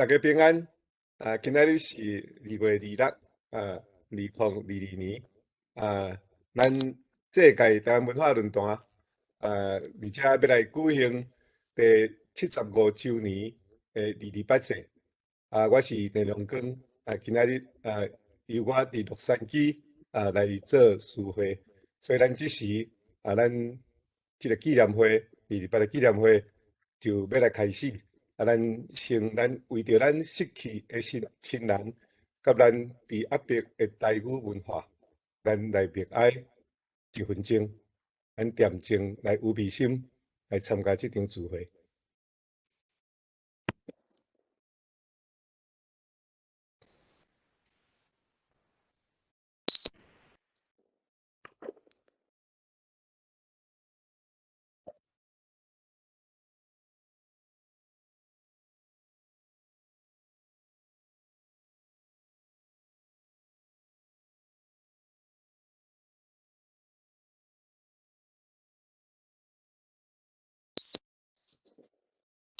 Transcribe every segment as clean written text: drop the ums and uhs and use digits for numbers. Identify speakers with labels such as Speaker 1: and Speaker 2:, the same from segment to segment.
Speaker 1: 大家平安。啊，今仔日是2月26，啊，2022年。啊，咱這屆台灣文化論壇，啊，而且欲來舉行第75週年的二二八祭。啊，我是鄭良光。啊，今仔日啊，由我佇洛杉磯啊來做司會，所以咱這時啊，咱這个紀念會，二二八的紀念會就欲來開始。啊，咱先咱為著咱失去的親親人，佮咱被壓迫的台語文化，咱來默哀一分鐘，咱恬靜來預備心來參加這場聚會。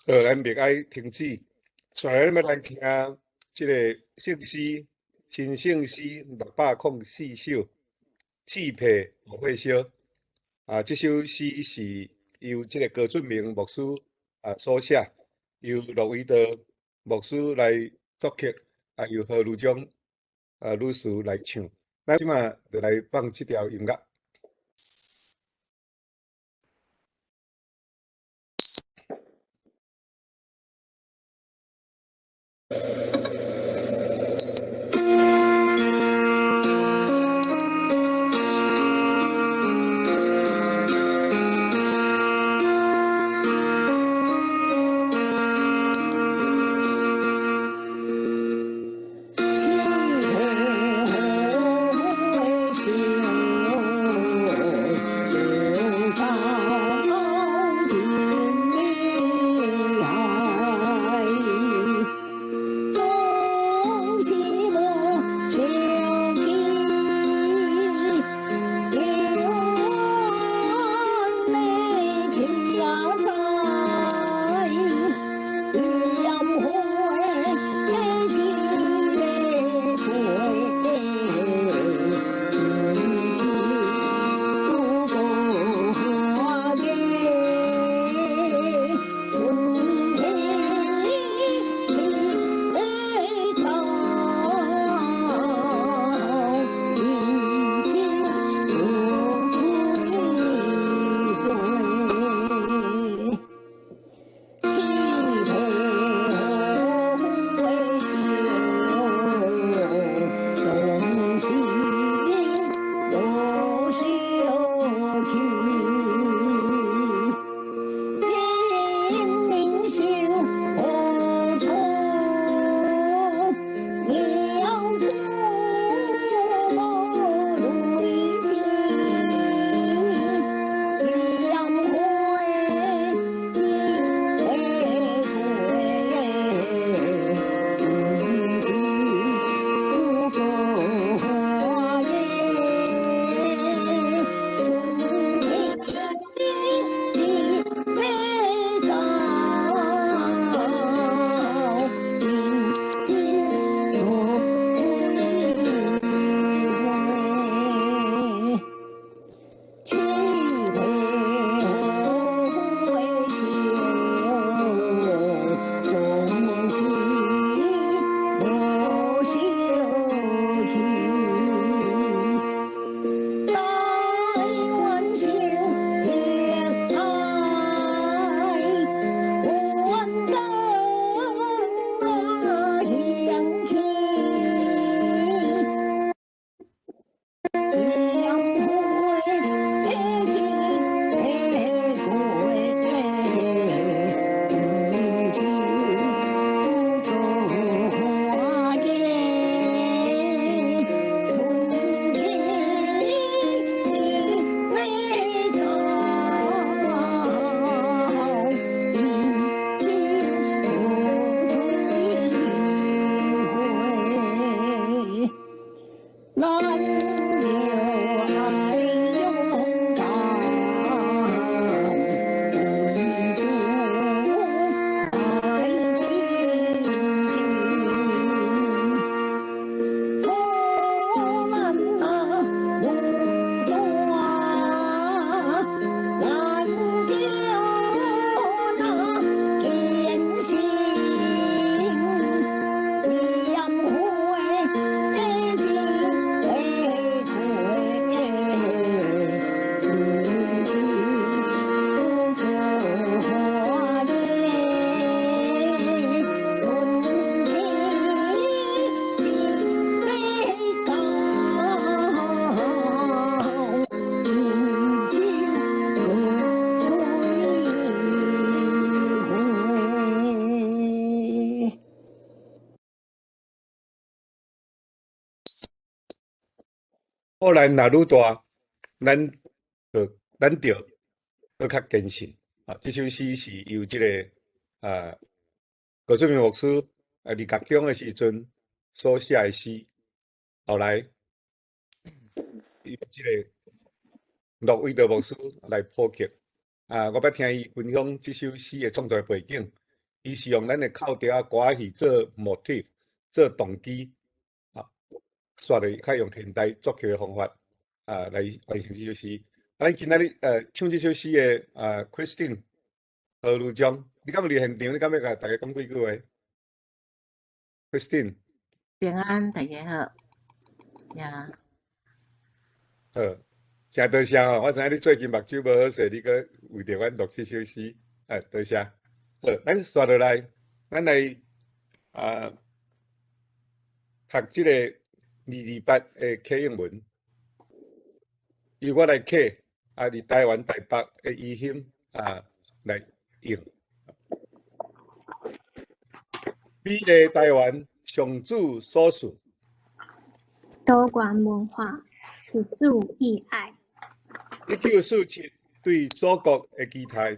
Speaker 1: 好，咱默哀停止。紲來，咱欲來聽這个聖詩，新聖詩604首，刺皮無火燒。啊，這首詩是由這个高俊明牧師啊所寫，由駱維道牧師來作曲，啊，由何如璋啊女士來唱。咱這馬就來放這條音樂。
Speaker 2: 刺皮
Speaker 1: 苦難若愈大，咱就閣較堅信。啊，這首詩是由這个高俊明牧師佇獄中的時陣所寫的詩，後來由這个駱維德牧師來譜曲。啊，我捌聽伊分享這首詩的創作背景，伊是用咱的哭調仔歌仔戲做 motif，做動機，煞落較用現代作曲的方法，來完成這首詩。咱今仔日唱這首詩的Christine 何如章，你敢有佇現場？你敢欲共大家講幾句話？Christine，
Speaker 2: 平安，大家好。呀，
Speaker 1: 好，誠多謝吼！我知影你最近目睭無好勢，你閣為著阮錄這首詩，多謝。好，咱煞落來，咱來讀這个228的啟應文，由我來啟，佇台灣台北的醫生來應。美麗台灣，上主所賜。
Speaker 3: 多元文化，是主意愛。
Speaker 1: 1947對祖國的期待。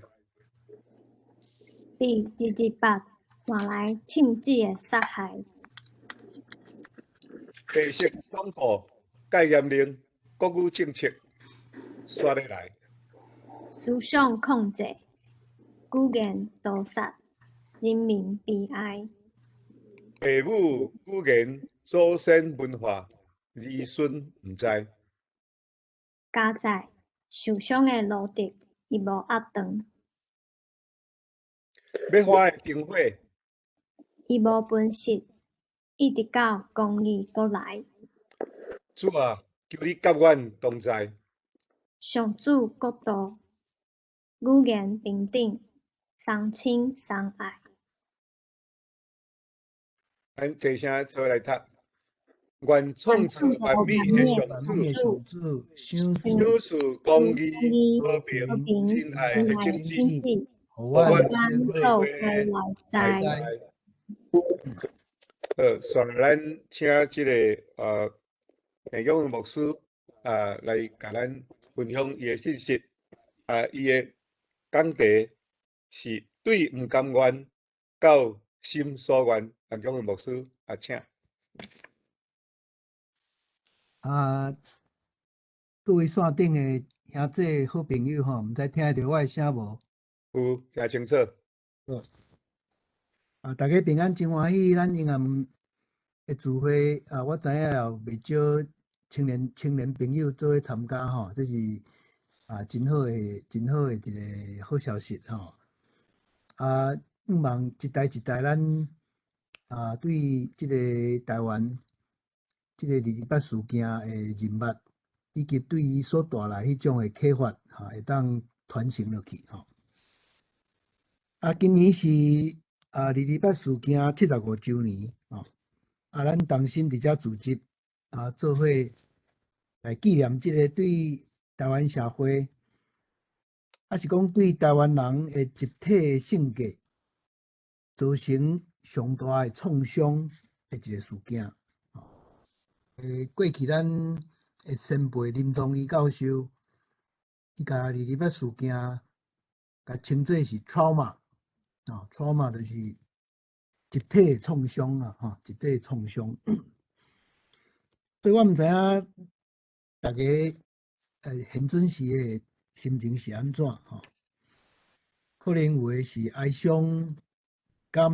Speaker 3: 佇228換來銃子的殺害。
Speaker 1: 白色恐怖、戒嚴令、國語政策，煞咧來。
Speaker 3: 思想控制、語言屠殺、人民悲哀。
Speaker 1: 父母語言、祖先文化，兒孫毋知。
Speaker 3: 加載受傷的蘆竹，伊無壓斷。
Speaker 1: 欲花的燈火，
Speaker 3: 伊無分析，一直到公義閣來。
Speaker 1: 主啊，求你佮阮同在。
Speaker 3: 上主國度，語言平等，相親相愛。
Speaker 1: 咱齊聲做來讀。願創造萬物的上主，賞賜公義、和平、真愛的種子，予阮做伙來栽。好，煞來咱請這个鄭永牧師來共咱分享伊的信息。伊的講題是對毋甘願到心所願。永文牧師，請。
Speaker 4: 各位線頂的兄姊好朋友吼，毋知聽得著我的聲無？
Speaker 1: 有，誠清楚。
Speaker 4: 好。大家平安，真歡喜，咱永安的聚會，我知影有袂少青年朋友做伙參加吼，這是真好的一个好消息吼。向望一代一代咱對這个台灣這个二二八事件的認捌，以及對伊所帶來彼種的啟發，會當傳承落去吼。今年是二二八事件75週年吼，咱同心佇遮組織做伙來紀念這个對台灣社會，抑是講對台灣人的集體性格造成上大的創傷的一个事件。過去咱的先輩林宗儀教授，伊共二二八事件共稱做是 trauma，trauma 就是集體的創傷啊，吼，集體的創傷。所以我毋知影大家現陣時的心情是按怎吼？可能有的是哀傷感，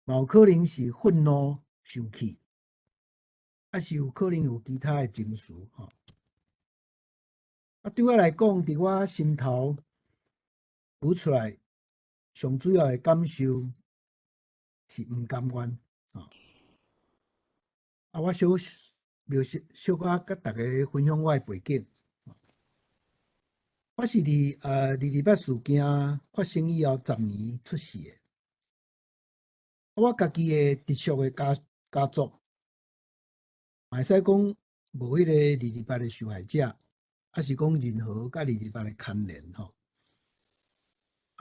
Speaker 4: 嘛有可能是憤怒、生氣，抑是有可能有其他的情緒吼。對我來講，佇我心頭浮出來上主要的感受是毋甘願。我小描述小可佮大家分享我的背景。我是佇二二八事件發生以後10年出世的。我家己的直屬的家族，嘛會使講無彼个二二八的受害者，抑是講任何佮二二八的牽連吼。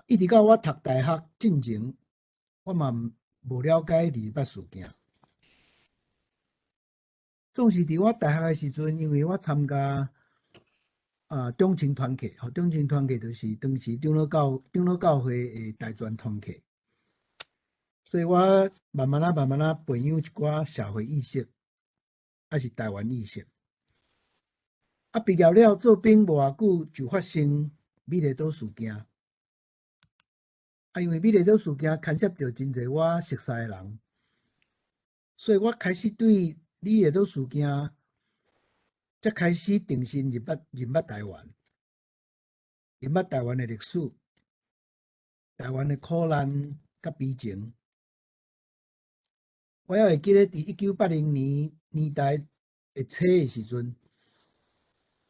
Speaker 4: 一直到我讀大學進前，我嘛無了解二二八事件。總是佇我大學的時陣，因為我參加長青團契，吼，長青團契就是當時長老教會的大專團契，所以我慢慢仔慢慢仔培養一寡社會意識，抑是台灣意識。畢業了做兵無偌久，就發生美麗島事件。因為美麗島事件牽涉著真濟我熟似的人，所以我開始對美麗島事件，才開始重新認捌台灣，認捌台灣的歷史，台灣的苦難佮悲情。我猶會記得佇1980年代的初的時陣，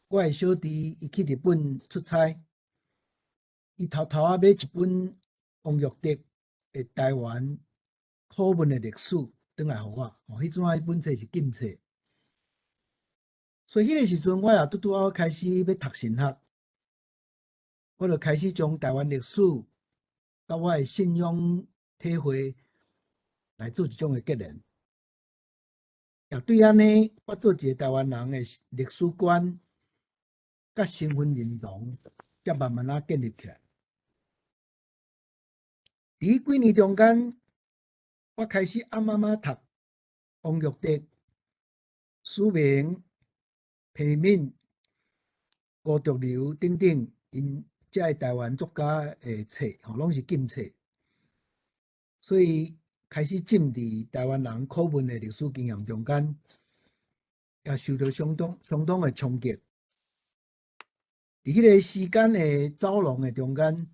Speaker 4: 我的小弟伊去日本出差，伊偷偷仔買一本王育德的台灣苦悶的歷史，轉來予我。哦，彼陣彼本冊是禁冊，所以彼个時陣我也拄拄好開始欲讀神學，我就開始將台灣歷史佮我的信仰體會來做一種的結連。也對按呢，我做一個台灣人的歷史觀佮身份認同，才慢慢仔建立起來。佇彼幾年中間，我開始暗暗仔讀王育德、史明、彭仁敏、吳濁流等等，𪜶遮个台灣作家的冊，吼，攏是禁冊，所以開始浸佇台灣人苦悶的歷史經驗中間，也受著相當相當的衝擊。佇彼个時間的走廊的中間，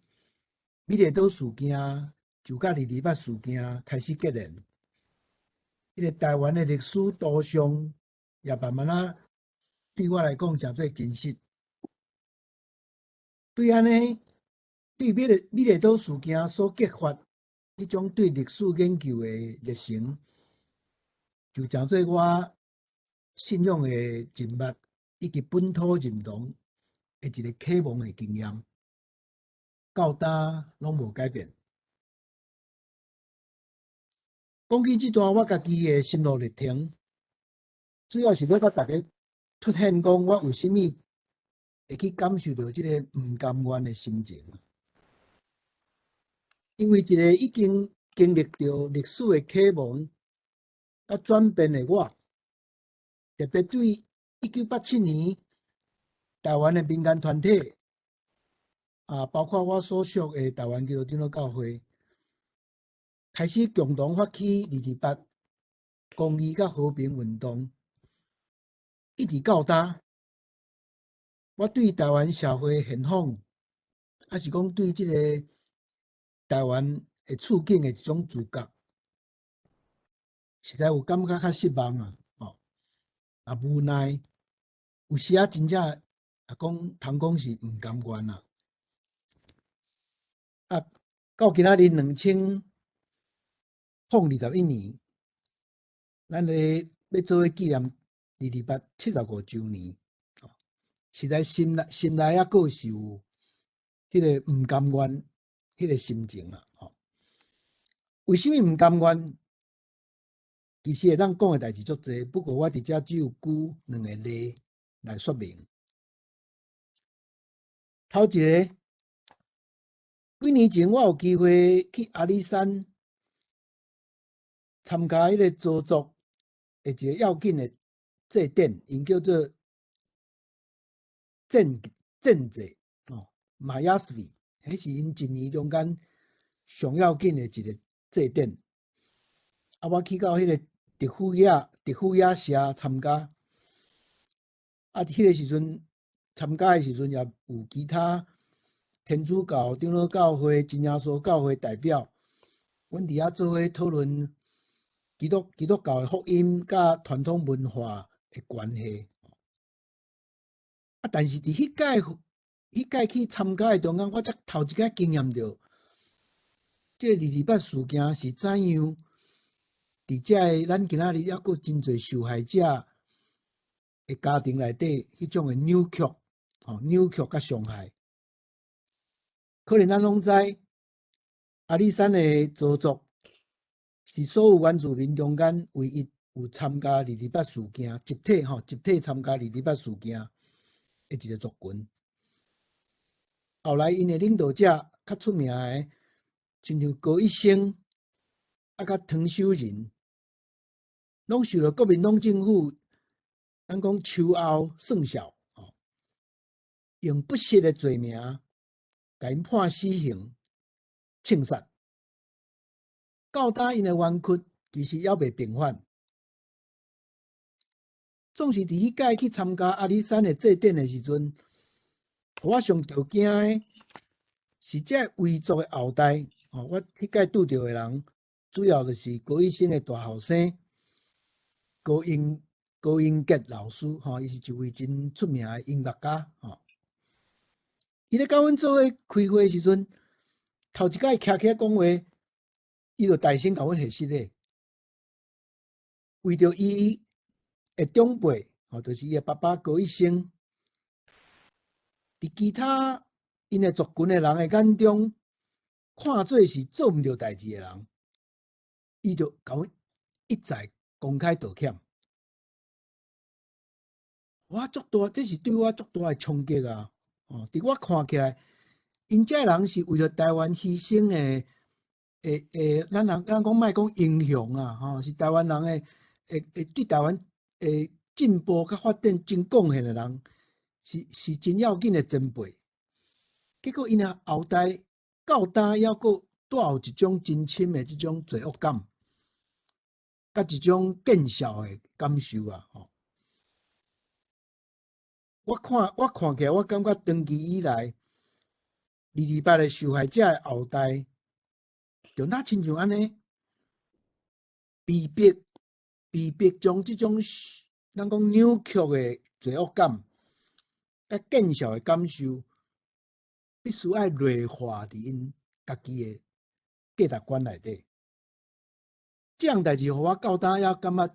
Speaker 4: 美麗島事件就佮二二八事件開始結連，彼個台灣的歷史圖像也慢慢仔對我來講誠做真實。對按呢，對美麗島事件所激發彼種對歷史研究的熱誠，就成做我信仰的認捌以及本土認同的一個啟蒙的經驗，到今攏無改變。講起這段我家己的心路歷程，主要是欲共大家凸顯講我為啥物會去感受著這个毋甘願的心情。因為一个已經經歷著歷史的啟蒙佮轉變的我，特別對1987年台灣的民間團體，包括我所屬的台灣基督長老教會，開始共同發起二二八公義佮和平運動，一直到今，我對台灣社會現況，抑是講對這個台灣的處境的一種自覺，實在有感覺較失望啊！吼，無奈，有時仔真正講通講是毋甘願啊！到今仔日2021年，咱咧欲做伙紀念二二八75週年，實在心內猶閣是有彼个毋甘願彼个心情啊！吼，為啥物毋甘願？其實會當講的代誌足濟，不過我佇遮只有舉兩个例來說明。頭一个，幾年前我有機會去阿里山參加彼个鄒族的一个要緊的祭典，𪜶叫做餞祭哦，馬雅斯維，彼是𪜶一年中間上要緊的一个祭典。我去到彼个德富野社參加，彼个時陣參加的時陣也有其他天主教、長老教會、真耶穌教會代表，阮佇遐做伙討論基督教的福音佮傳統文化的關係。但是佇彼屆去參加的中間，我才頭一擺經驗著，這個二二八事件是怎樣佇遮个咱今仔日猶閣真濟受害者的家庭內底，彼種的扭曲，吼，扭曲佮傷害。可能咱攏知，阿里山的鄒族是所有原住民中間唯一有參加二二八事件，集體吼，集體參加二二八事件的一个族群。後來𪜶的領導者較出名的，親像高一生，啊，佮湯守仁，攏受著國民黨政府，咱講秋後算數，吼，用不實的罪名，共𪜶判死刑、槍殺。到今𪜶的冤屈其實猶未平反。總是佇彼屆去參加阿里山的祭典的時陣，予我上著驚的是這遺族的後代。吼，我彼屆拄著的人，主要就是高一生的大後生高英傑老師，吼，伊是一位真出名的音樂家，吼。伊咧佮阮做伙開會的時陣，頭一擺徛起來講話，伊就大聲共阮解釋咧，為著伊的長輩，吼，就是伊的爸爸高一生，佇其他𪜶的族群的人的眼中，看做是做毋著代誌的人，伊就共阮一再公開道歉。我足大，這是對我足大的衝擊啊！哦，佇我看起來，𪜶這个人是為著台灣犧牲的，咱人咱講莫講英雄啊，吼，是台灣人的，會對台灣的進步佮發展真貢獻的人，是真要緊的前輩。結果𪜶的後代到今猶閣帶有一種真深的這種罪惡感，佮一種見笑的感受啊！吼，我看起來，我感覺長期以來，二二八的受害者的後代，就若親像按呢，被迫將這種咱講扭曲的罪惡感，佮見笑的感受，必須愛內化佇𪜶家己的價值觀內底。這項代誌，予我到今猶感覺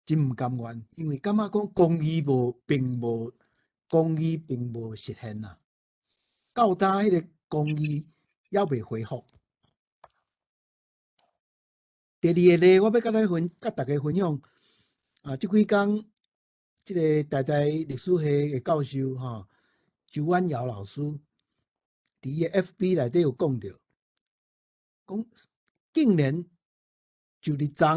Speaker 4: 真毋甘願，因為感覺講公義無，並無公義並無實現啊。到今彼个公義猶未恢復。第二个例，我欲佮大家分享啊，這幾工，這个台大歷史系的教授吼，周婉瑤老師，佇伊的 FB 內底有講著，講竟然就佇昨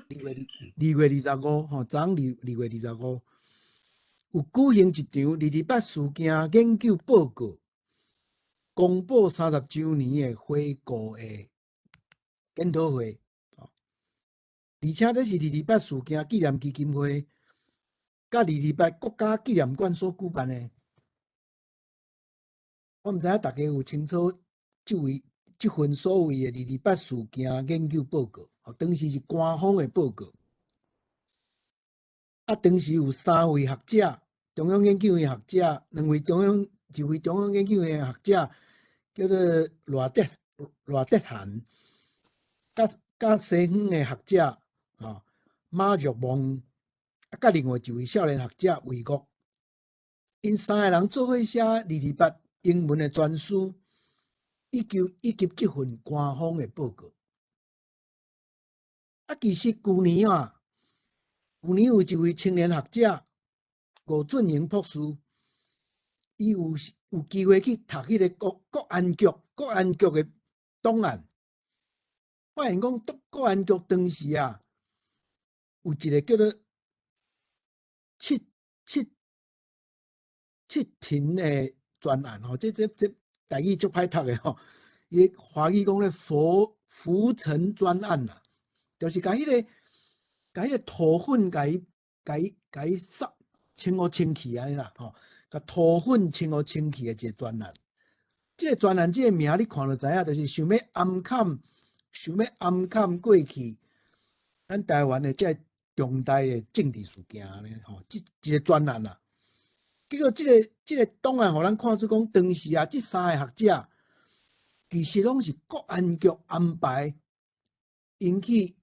Speaker 4: 2月25吼，昨2月25，有舉行一場二二八事件研究報告，公布30週年的回顧的研討會，而且這是二二八事件紀念基金會佮二二八國家紀念館所舉辦的。我毋知影大家有清楚這份所謂的二二八事件研究報告，哦，當時是官方的報告。啊，當時有三位學者，中央研究院學者，兩位中央，一位中央研究院學者叫做賴德涵，佮西方的學者啊馬若望，啊，佮另外一位少年學者魏國，𪜶三个人做伙寫二二八英文的專書，以及這份官方的報告。啊，其實舊年啊，舊年有一位青年學者吳俊榮博士，伊有機會去讀彼个國安局的檔案，發現講國安局當時啊，有一个叫做七七七停的專案吼，這台語足歹讀的吼，伊華語講咧浮塵專案啦，就是共彼个塗粉共伊掃清予清氣按呢啦吼，共塗粉清予清氣的一个專案。這个專案這个名你看就知影，就是想欲暗崁過去咱台灣的這个重大的政治事件按呢吼，這一个專案啦。結果這个檔案予咱看出講，當時啊，這三个學者其實攏是國安局安排𪜶去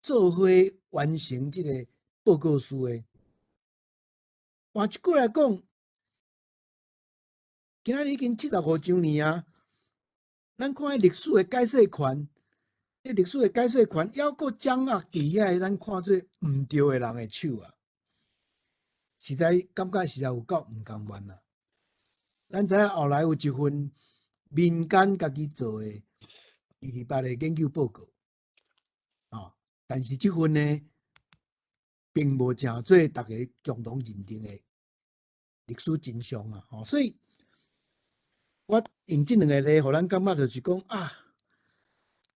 Speaker 4: 做伙完成這個報告書的。換一句來講，今仔日已經75週年啊，咱看彼歷史的解釋權，這歷史的解說權猶閣掌握佇遐個咱看做毋對的人的手啊！實在感覺實在有夠毋甘願啊！咱知影後來有一份民間家己做的二二八的研究報告，哦，但是這份呢，並無成做大家共同認定的歷史真相啊！吼，所以我用這兩個例，予咱感覺就是講啊，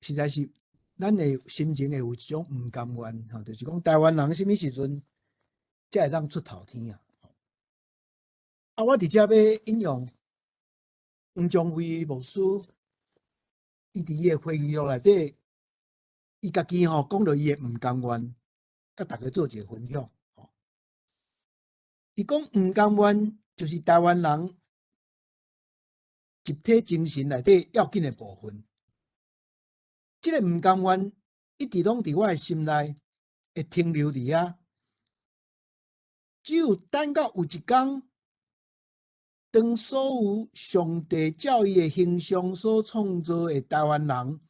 Speaker 4: 實在是咱的心情會有一種毋甘願，吼，就是講台灣人啥物時陣才會當出頭天啊？啊，我佇遮欲引用黃宗輝牧師，伊佇伊的回憶錄內底，伊家己吼講著伊的毋甘願，佮大家做一個分享。吼，伊講毋甘願就是台灣人集體精神內底要緊的部分。這個毋甘願一直攏佇我的心內會停留佇遐，只有等到有一工，當所有上帝照伊的形象所創造的台灣人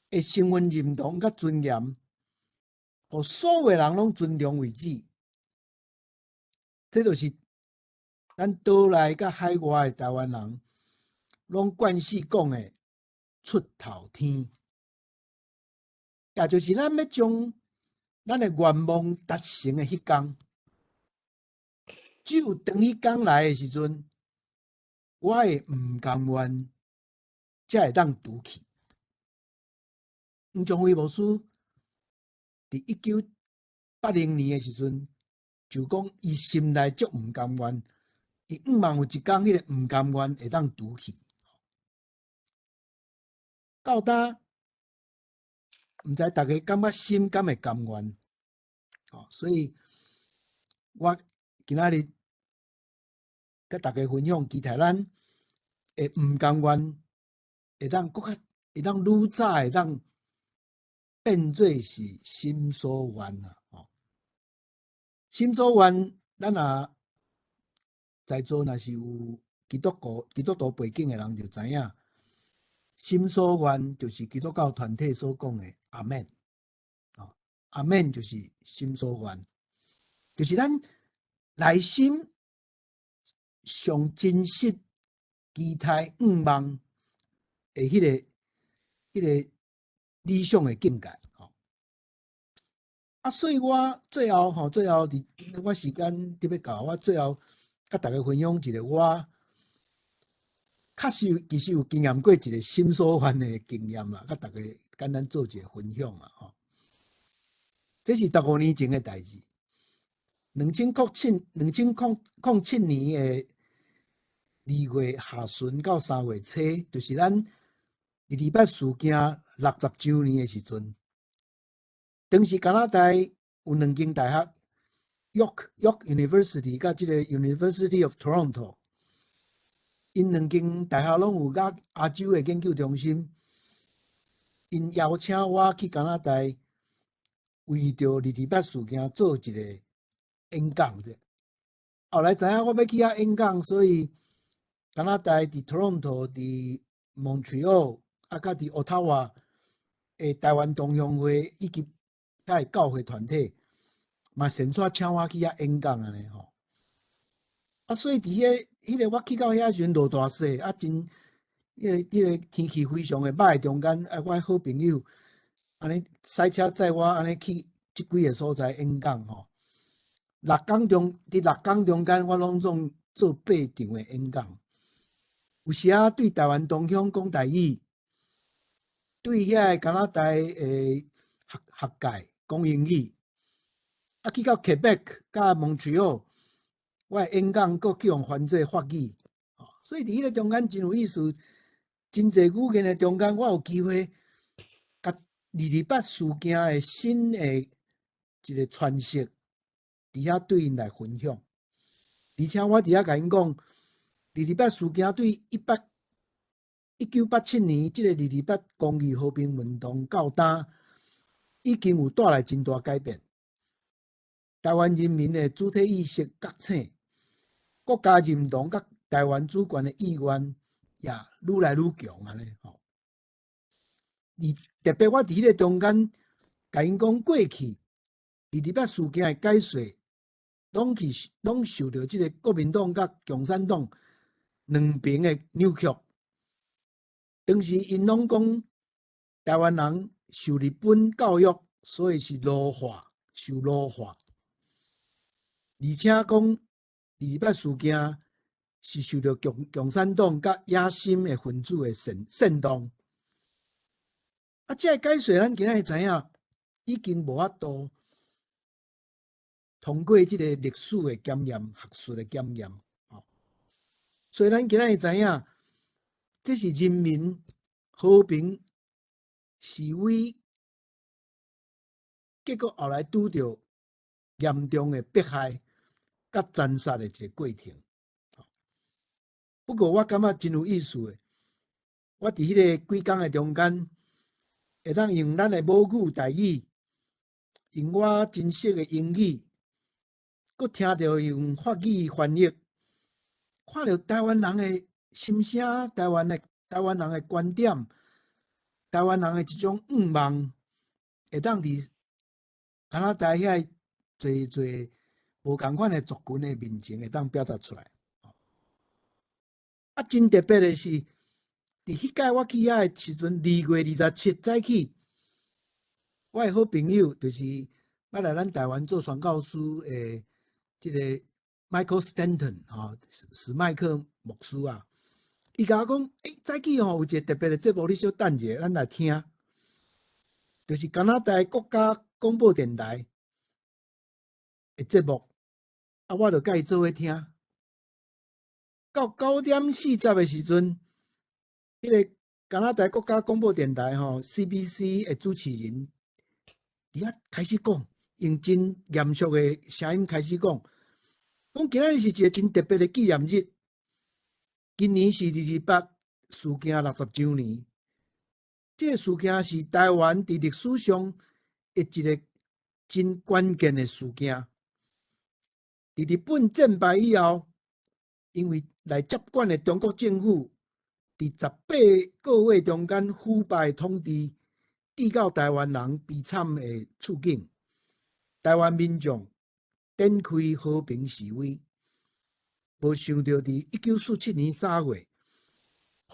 Speaker 4: 的身份認同佮尊嚴，予所有人攏尊重為止，這就是咱島內佮海外的台灣人攏慣勢講的出頭天，也就是咱欲將咱的願望達成的彼工。只有當彼工來的時陣，我的毋甘願才會當除去。黃宗輝牧師佇1980年的時陣，就講伊心內足毋甘願，伊向望有一工彼個毋甘願會當除去。到今，毋知大家感覺心敢會甘願？哦，所以我今仔日佮大家分享，期待咱會毋甘願，會當閣較，會當愈早會當變做是心所願啊！吼，心所願，咱若在座若是有基督徒背景的人就知影，心所願就是基督教團體所講的阿們，哦，阿們就是心所願，就是咱內心上真實期待向望的彼個理想的境界，吼。啊，所以我最後吼，最後佇我時間特別到，我最後佮大家分享一個我確實其實有經驗過一個心所願的經驗啦，佮大家簡單做一個分享啦，吼。這是15年前的代誌，2007年的2月下旬到3月初，就是咱二二八事件60週年的時陣。當時加拿大有兩間大學，York University 佮這個 University of Toronto，𪜶兩間大學攏有亞洲的研究中心，𪜶邀請我去加拿大，為著二二八事件做一個演講者。後來知影我欲去遐演講，所以加拿大佇 Toronto、佇 Montreal 啊，佮佇 Ottawa 的台灣同鄉會以及遐的教會團體，嘛先煞請我去遐演講按呢吼。啊，所以佇彼個我去到遐時陣落大雪，啊真，彼個天氣非常的歹的中間，啊，我的好朋友按呢駛車載我按呢去這幾个所在演講吼。佇六工中間，我攏總做八場的演講。有時仔對台灣同鄉講台語，對遐个加拿大的學界講英語。啊，去到 Quebec 佮蒙特利爾，我的演講閣去予翻做法語。所以佇彼個中間真有意思，真濟語言的中間，我有機會共二二八事件的新的一個詮釋，佇遐對𪜶來分享。而且我佇遐共𪜶講，二二八事件對1987年這個二二八公義和平運動到今，已經有帶來真大改變。台灣人民的主體意識覺醒，國家認同佮台灣主權的意願也愈來愈強按呢吼。而特別我佇彼个中間，共𪜶講過去二二八事件的解說，攏受著這个國民黨佮共產黨兩邊的扭曲。當時𪜶攏講台灣人受日本教育，所以是奴化，受奴化。而且講二二八事件是受著共產黨佮野心的分子的煽動。啊，這个解說咱今仔日知影，已經無法度通過這个歷史的檢驗、學術的檢驗。所以咱今仔日知影，這是人民和平示威，結果後來拄著嚴重的迫害佮殘殺的一个過程。不過我感覺真有意思的，我佇彼个幾工的中間，會當用咱的母語台語，用我真熟的英語，閣聽著用法語翻譯，看著台灣人的心聲，台灣人的觀點，台灣人的一種願望，會當佇加拿大遐濟濟無仝款的族群的面前，會當表達出來。啊，真特別的是，佇彼擺我去遐的時陣，2月27早起，我的好朋友就是捌來咱台灣做宣教師的這个 Michael Stanton 吼，史麥克牧師啊，伊共我講，欸，早起吼有一个特別的節目，你小等一下，咱來聽，就是加拿大國家廣播電臺的節目，啊，我就佮伊做伙聽。到9點40的時陣，彼个加拿大國家廣播電臺吼 CBC 的主持人佇遐開始講，用真嚴肅的聲音開始講，講今仔日是一个真特別的紀念日，今年是二二八事件60週年。這个事件是台灣佇歷史上的一个真關鍵的事件。佇日本戰敗以後，因為來接管的中國政府，佇18個月中間腐敗統治，致到台灣人悲慘的處境。台灣民眾展開和平示威，無想著佇1947年3月，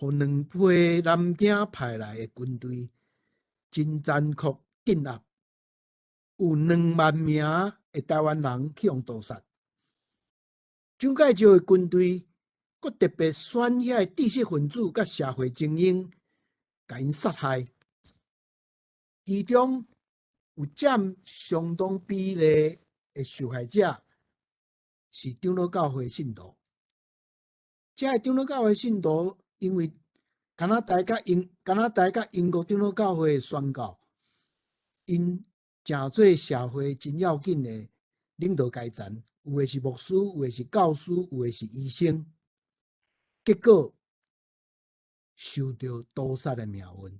Speaker 4: 予兩批南京派來的軍隊真殘酷鎮壓，有2萬名的台灣人去予屠殺。蔣介石的軍隊閣特別選遐个知識分子佮社會精英，共𪜶殺害。其中有佔相當比例的受害者是長老教會信徒。這个長老教會信徒因為加拿大佮英國長老教會的宣教，𪜶誠做社會真要緊的領導階層，有的是牧師，有的是教師，有的是醫生，結果受著屠殺的命運。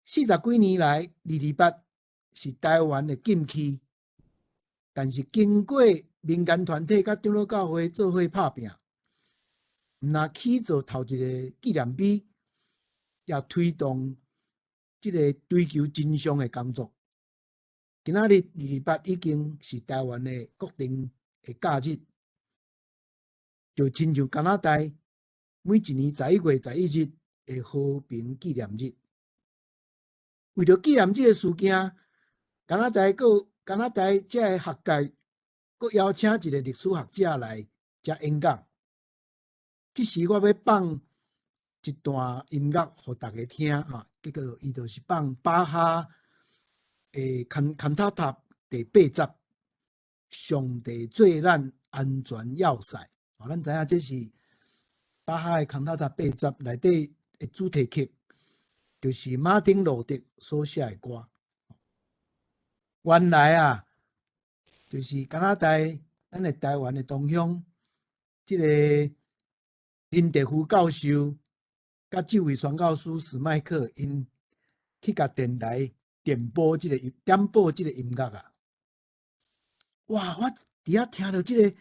Speaker 4: 四十幾年來，二二八是台灣的禁區，但是經過民間團體佮長老教會做伙拍拚，毋但起造頭一個紀念碑，也推動這个追求真相的工作。今仔日二二八已經是台灣的國定的假日，就親像加拿大每一年11月11日的和平紀念日。為著紀念這个事件，加拿大這个學界閣邀請一个歷史學者來遮演講。這時我欲放一段音樂予大家聽啊，結果伊就是放巴哈的坎塔塔第八集，上帝做咱安全要塞。哦，咱知影這是巴哈的坎塔塔八集內底的主題曲，就是馬丁路德所寫的歌。原來啊，就是加拿大咱的台灣的同鄉，這个林德福教授佮這位宣教師史麥克，𪜶去共電臺點播這个音樂啊！哇！我佇遐聽著這个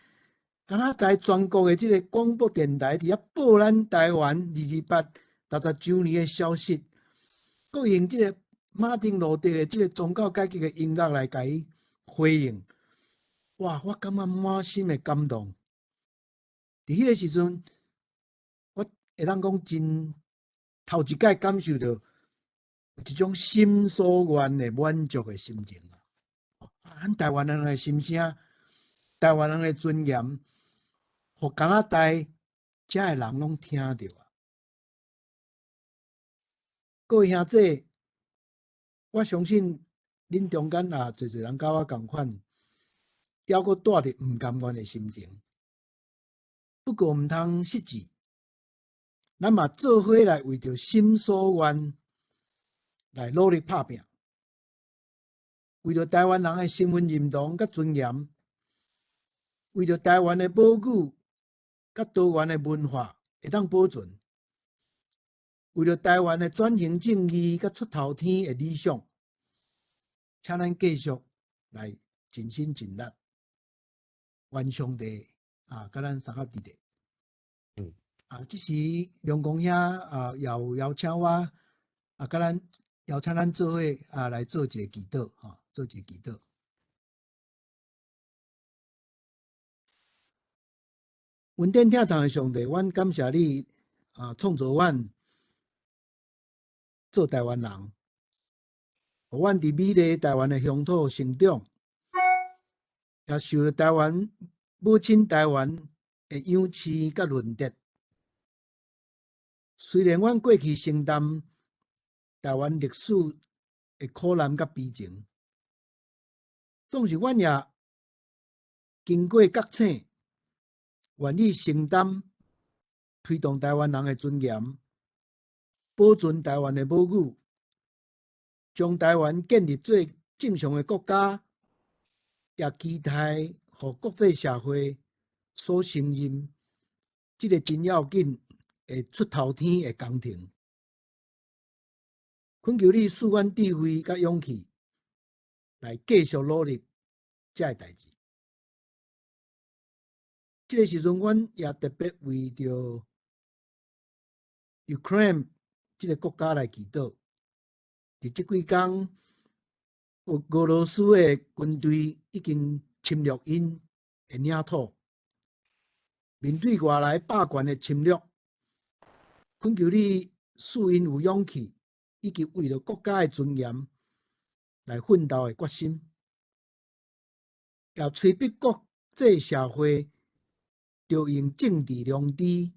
Speaker 4: 加拿大全國的這个廣播電臺佇遐報咱台灣二二八60週年的消息，閣用這个馬丁路德的這个宗教改革的音樂來共伊回應。哇！我感覺滿心的感動。佇彼个時陣，我會當講真頭一擺感受著一種心所願的滿足的心情啊！咱台灣人的心聲，台灣人的尊嚴，予加拿大遮的人攏聽著啊！各位兄弟，我相信恁中間也濟濟人佮我仝款，猶閣帶著毋甘願的心情。不過毋通失志，咱嘛做伙來為著心所願來努力拍拚，為著台灣人的身份認同佮尊嚴，為著台灣的母語佮多元的文化會當保存，為著台灣的轉型正義佮出頭天的理想，請咱繼續來盡心盡力，願上帝啊，佮咱相佮佇咧。這時梁公兄啊，也有邀請我啊，佮咱邀請咱做伙啊，來做一个祈禱，吼，做一个祈禱。恩典疼痛的上帝，阮感謝你啊，創造阮做台灣人，予阮佇美麗台灣的鄉土成長，也受著台灣母親台灣的養飼佮潤澤。雖然阮過去承擔台灣歷史的苦難佮悲情，但是阮也經過覺醒，願意承擔推動台灣人的尊嚴，保存台灣的母語，將台灣建立做正常的國家，也期待予國際社會所承認這个真要緊的出頭天的工程。懇求你賜阮智慧佮勇氣，來繼續努力這个代誌。這个時陣，阮也特別為著 Ukraine 這个國家來祈禱。佇這幾工，俄羅斯的軍隊已經侵略𪜶的領土，面對外來霸權的侵略，懇求你賜𪜶有勇氣，以及為著國家的尊嚴來奮鬥的決心，也催逼國際社會著用政治良知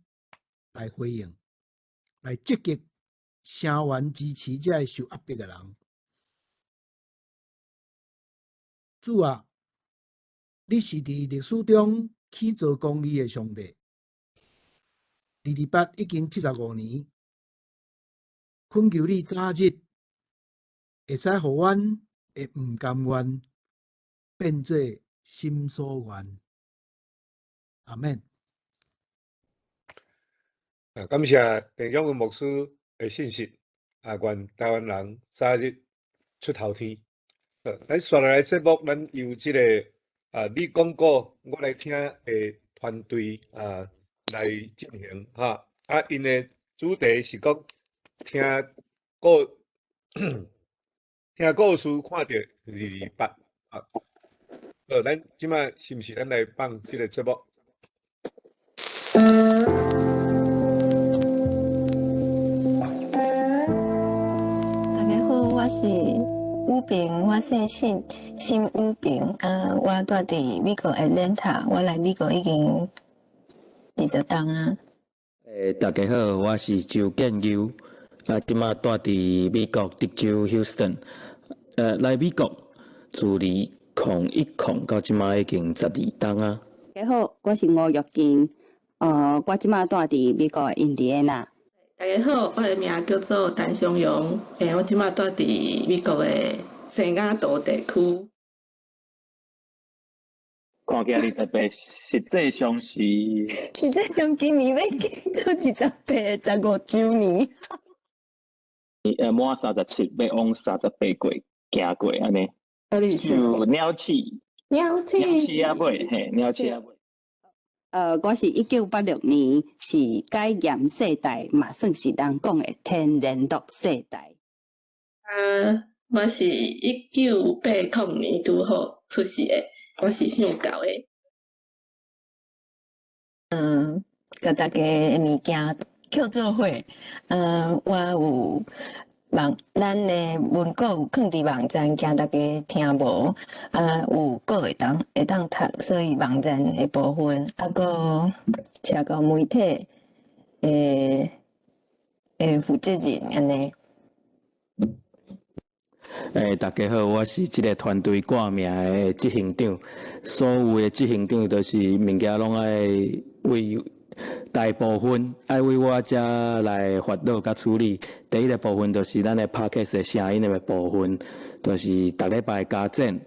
Speaker 4: 來回應，來積極聲援支持這个受壓迫的人。主啊，你是佇歷史中起造公義的上帝。228已經75年，懇求你早日會使予阮的毋甘願變做心所願。阿們。
Speaker 1: 啊，感謝鄭長文牧師的信息。啊，願台灣人早日出頭天。咱紲落來節目，咱由這个啊，你講古，我來聽的團隊啊來進行哈。啊，𪜶的主題是講聽故事，看著228啊。好，咱這擺是毋是咱來放這个節目？
Speaker 5: 大家好，我是雨萍，我姓辛，辛雨萍。啊，我住佇美國 Atlanta，我來美國已經20冬啊。
Speaker 6: 欸，大家好，我是周建優，啊，這馬住佇美國德州 Houston。來美國自2010到這馬已經12冬啊。
Speaker 7: 大家好，我是吳玉金，我這馬住佇美國印第安納。
Speaker 8: 大家好，我的名叫做陳松榮，我這馬住佇美國的聖雅圖地區。
Speaker 9: 看起來28，實際上是。
Speaker 5: 實際上今年欲做28，15週年。
Speaker 9: 滿37，欲往38歲行過按呢。就鳥鼠。
Speaker 8: 鳥鼠。
Speaker 9: 鳥鼠仔尾，嘿，鳥鼠仔尾。
Speaker 7: 我是1986年，是解嚴世代，嘛算是人講的天然毒世代。
Speaker 8: 啊，我是1980年拄好出世的，我是姓高的。
Speaker 5: 共大家的物件扣做伙，我有網，咱的文稿有囥佇網站，驚大家聽無，啊，有稿會當讀，所以網站的部分，啊，閣社交媒體的負責人按呢。
Speaker 6: 欸，大家好，我是這个團隊掛名的執行長。所有的執行長都是物件攏愛為大部分愛為我遮來煩惱佮處理。第一个部分就是咱的 Podcast 的聲音的部分，就是逐禮拜加剪。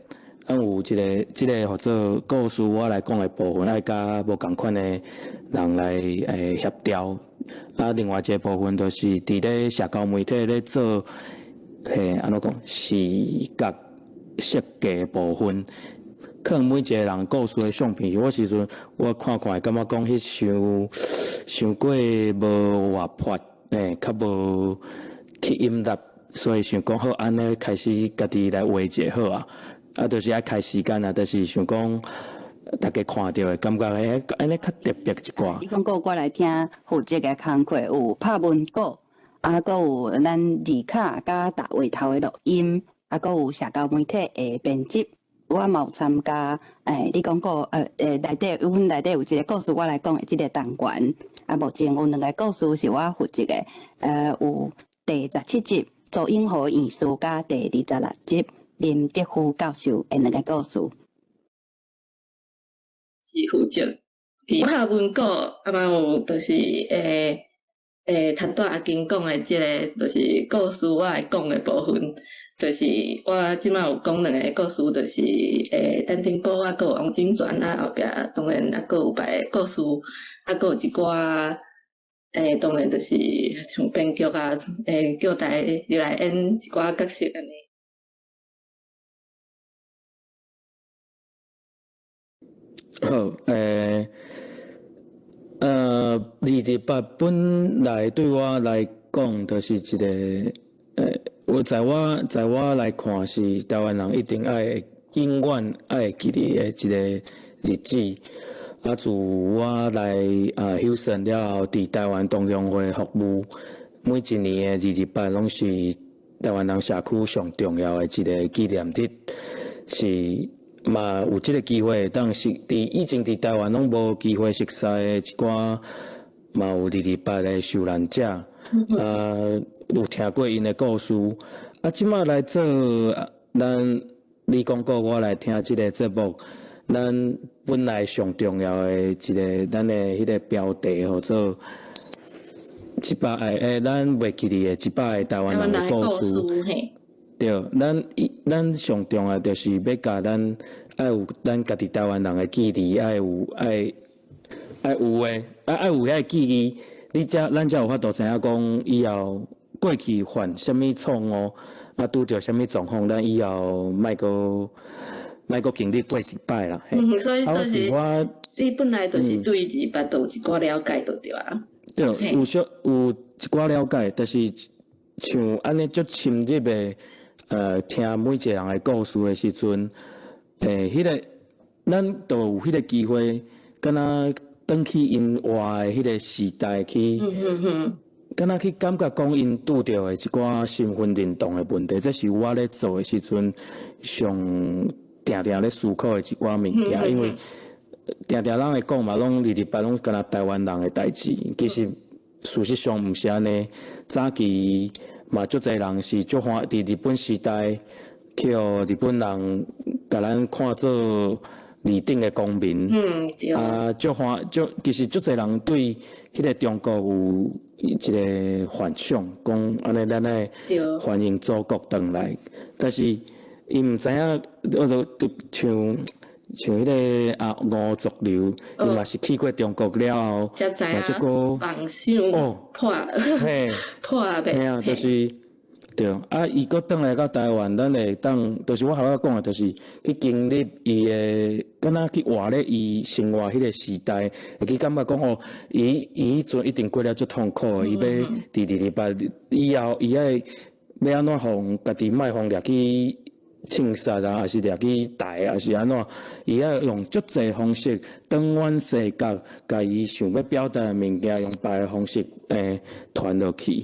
Speaker 6: 咱有一个這个號做故事我來講的部分，愛佮無仝款的人來協調。啊，另外一个部分就是佇咧社交媒體咧做。嘿，按怎講？視覺設計部分，可能每一個人故事的相片，我時陣我看看會感覺講彼傷傷過無活潑，嘿，較無吸引力，所以想講好按呢開始家己來畫一下好啊。啊，就是愛開時間啊，就是想講大家看著會感覺欸，按呢較特別一寡。
Speaker 7: 你講過我來聽負責的工課有拍文稿。啊，閣有咱字卡佮大話頭的錄音，啊，閣有社交媒體的編輯，我嘛有參加。欸，你講過，內底阮內底有一個故事，我來講的這個單元。啊，目前有兩個故事是我負責的，有第17集周永和院士，佮第26集林德福教授的兩個故事。
Speaker 8: 是負責佇拍文稿，啊嘛有就是欸。頭拄阿金講的這个，就是故事我會講的部分，就是我這擺有講兩个故事，就是陳定波啊，閣有王金泉啊，後壁當然啊，閣有別个故事，啊，閣有一寡當然就是像編劇啊，叫大家入來演一寡角色按呢。
Speaker 6: 好，228本來對我來講，就是一个，我在我來看是台灣人一定愛永遠愛會記得的一个日子。啊，自我來啊休森了後，佇台灣同鄉會服務，每一年的228攏是台灣人社區上重要的一个紀念日，是。嘛有這个機會，會當識佇以前佇台灣攏無機會熟似的一寡，嘛有228的受難者，啊，有聽過𪜶的故事。啊，這擺來做咱你講過，我來聽這个節目，咱本來上重要的一个，咱的彼个標題號做100个，咱袂記得的100个台灣人的故事。對，咱上重要就是欲共咱愛有咱家己台灣人的記憶，愛有愛愛有的，愛有遐个記憶，你才咱才有法度知影講以後過去犯啥物錯誤，啊拄著啥物狀況，咱以後莫閣莫閣經歷過一擺啦。
Speaker 8: 嗯，所以就是我你本來就是對228都有一寡了解就對啊。
Speaker 6: 對，有小有一寡了解，但是像按呢足深入的。聽每一個人的故事的時陣，彼个咱就有彼个機會，敢若轉去𪜶活的彼个時代去，敢若去感覺講𪜶拄著的一寡身份認同的問題，這是我咧做的時陣上定定咧思考的一寡物件，因為定定人會講嘛，攏228攏敢若台灣人的代誌，其實事實上毋是按呢，早期。嘛，足濟人是足歡佇日本時代，去予日本人共咱看做二等的公民。
Speaker 8: 嗯，對。
Speaker 6: 啊，足歡足，其實足濟人對彼个中國有一个幻想，講按呢咱愛歡迎祖國轉來，但是𪜶毋知影，就像彼个啊吳濁流，伊嘛是去過中國了後，
Speaker 8: 才知影夢想破，
Speaker 6: 嘿，
Speaker 8: 破滅，
Speaker 6: 嘿啊，就是對啊，伊閣轉來到台灣，咱會當，就是我頭仔講的，就是去經歷伊的，敢若去活咧伊生活彼个時代，會去感覺講吼，伊伊彼陣一定過了足痛苦的，伊欲佇228以後，伊愛。欲按怎予家己莫予掠去銃殺啊，抑是掠去台，抑是按怎，伊愛用足濟方式，轉彎洗角，共伊想欲表達的物件，用別个方式傳落去。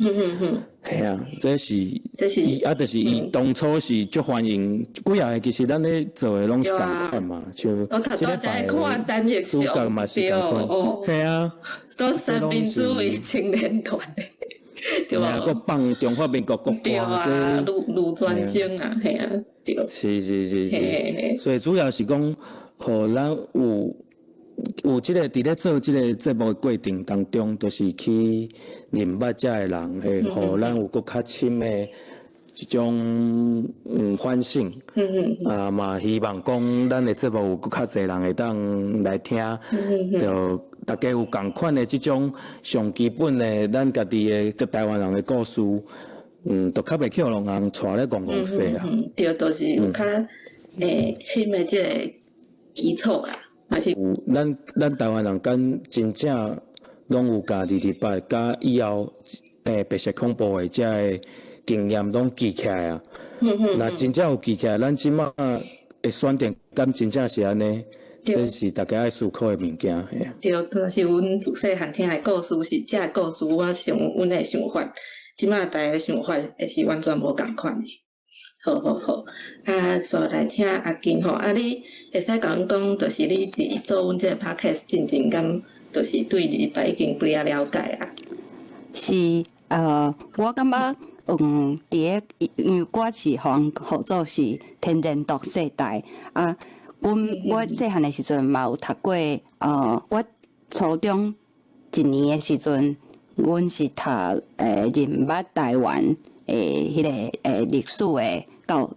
Speaker 6: 嘿啊，這是
Speaker 8: 這是
Speaker 6: 伊啊，就是伊當初是足歡迎幾仔个，其實咱咧做的攏是仝款嘛，像
Speaker 8: 我頭
Speaker 6: 這
Speaker 8: 拄才
Speaker 6: 禮拜
Speaker 8: 看陳奕
Speaker 6: 主角嘛是
Speaker 8: 迅，對
Speaker 6: 仝款，
Speaker 8: 哦，
Speaker 6: 嘿啊，
Speaker 8: 都三民主義青年團的，對
Speaker 6: 嘿啊，閣
Speaker 8: 無？
Speaker 6: 放中華民國國
Speaker 8: 對啊，
Speaker 6: 歌，這
Speaker 8: 盧盧專生啊，嘿啊，對，
Speaker 6: 是是是
Speaker 8: 嘿嘿
Speaker 6: 是，
Speaker 8: 嘿，
Speaker 6: 所以主要是講，予咱有有這个佇咧做這個節目的過程當中，就是去認捌遮的人，會予咱有閣較深的這種反省。啊嘛，希望講咱的節目有閣較濟人會當來聽，就大家有仝款的這種上基本的咱家己的佮台灣人的故事，就較袂去予人帶咧戇戇踅啊。
Speaker 8: 嗯，對，就是有較深的這個基礎啦，還是
Speaker 6: 有咱咱台灣人敢真正攏有共二二八佮以後白色恐怖的這个經驗攏記起來啊。若真正有記起來，咱這馬的選擇敢真正是按呢？這是大家愛思考的物件。嘿啊。
Speaker 8: 對，若是阮自細漢聽的故事是這个故事，我想阮的想法，這馬大家想法會是完全無仝款的。好好好，啊，煞來請阿金吼，啊，你會使共阮講，就是你佇做阮這個 podcast 進前，敢就是對二二八已經比較了解啊？
Speaker 7: 是，我感覺，佇个，因為我是予人號做是天然獨世代啊。阮我細漢的時陣嘛有讀過，我初中一年的時陣，阮是讀認捌台灣的彼个歷史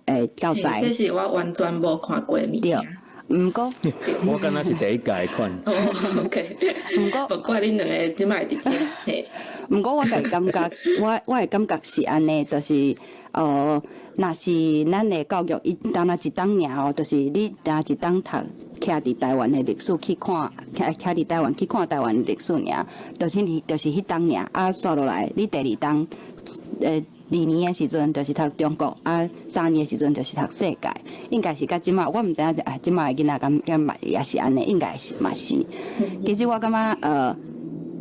Speaker 7: 的教材。
Speaker 8: 這是我完全無看過的物件。
Speaker 7: 毋過，
Speaker 6: 我敢若是第一屆款。
Speaker 8: 哦，OK。
Speaker 7: 毋過，
Speaker 8: 無怪恁兩个這擺佇遮。
Speaker 7: 毋過我家己感覺，我的感覺是按呢，就是若是咱的教育，伊敢若一冬爾哦，就是你若一冬讀徛佇台灣的歷史去看，徛徛佇台灣去看台灣的歷史爾，就是你就是彼冬爾，啊，煞落來，你第二冬，二年的時陣就是讀中國，啊，三年的時陣就是讀世界，應該是佮這馬，我毋知影啊，這馬的囡仔敢敢嘛也是按呢，應該是嘛是。其實我感覺，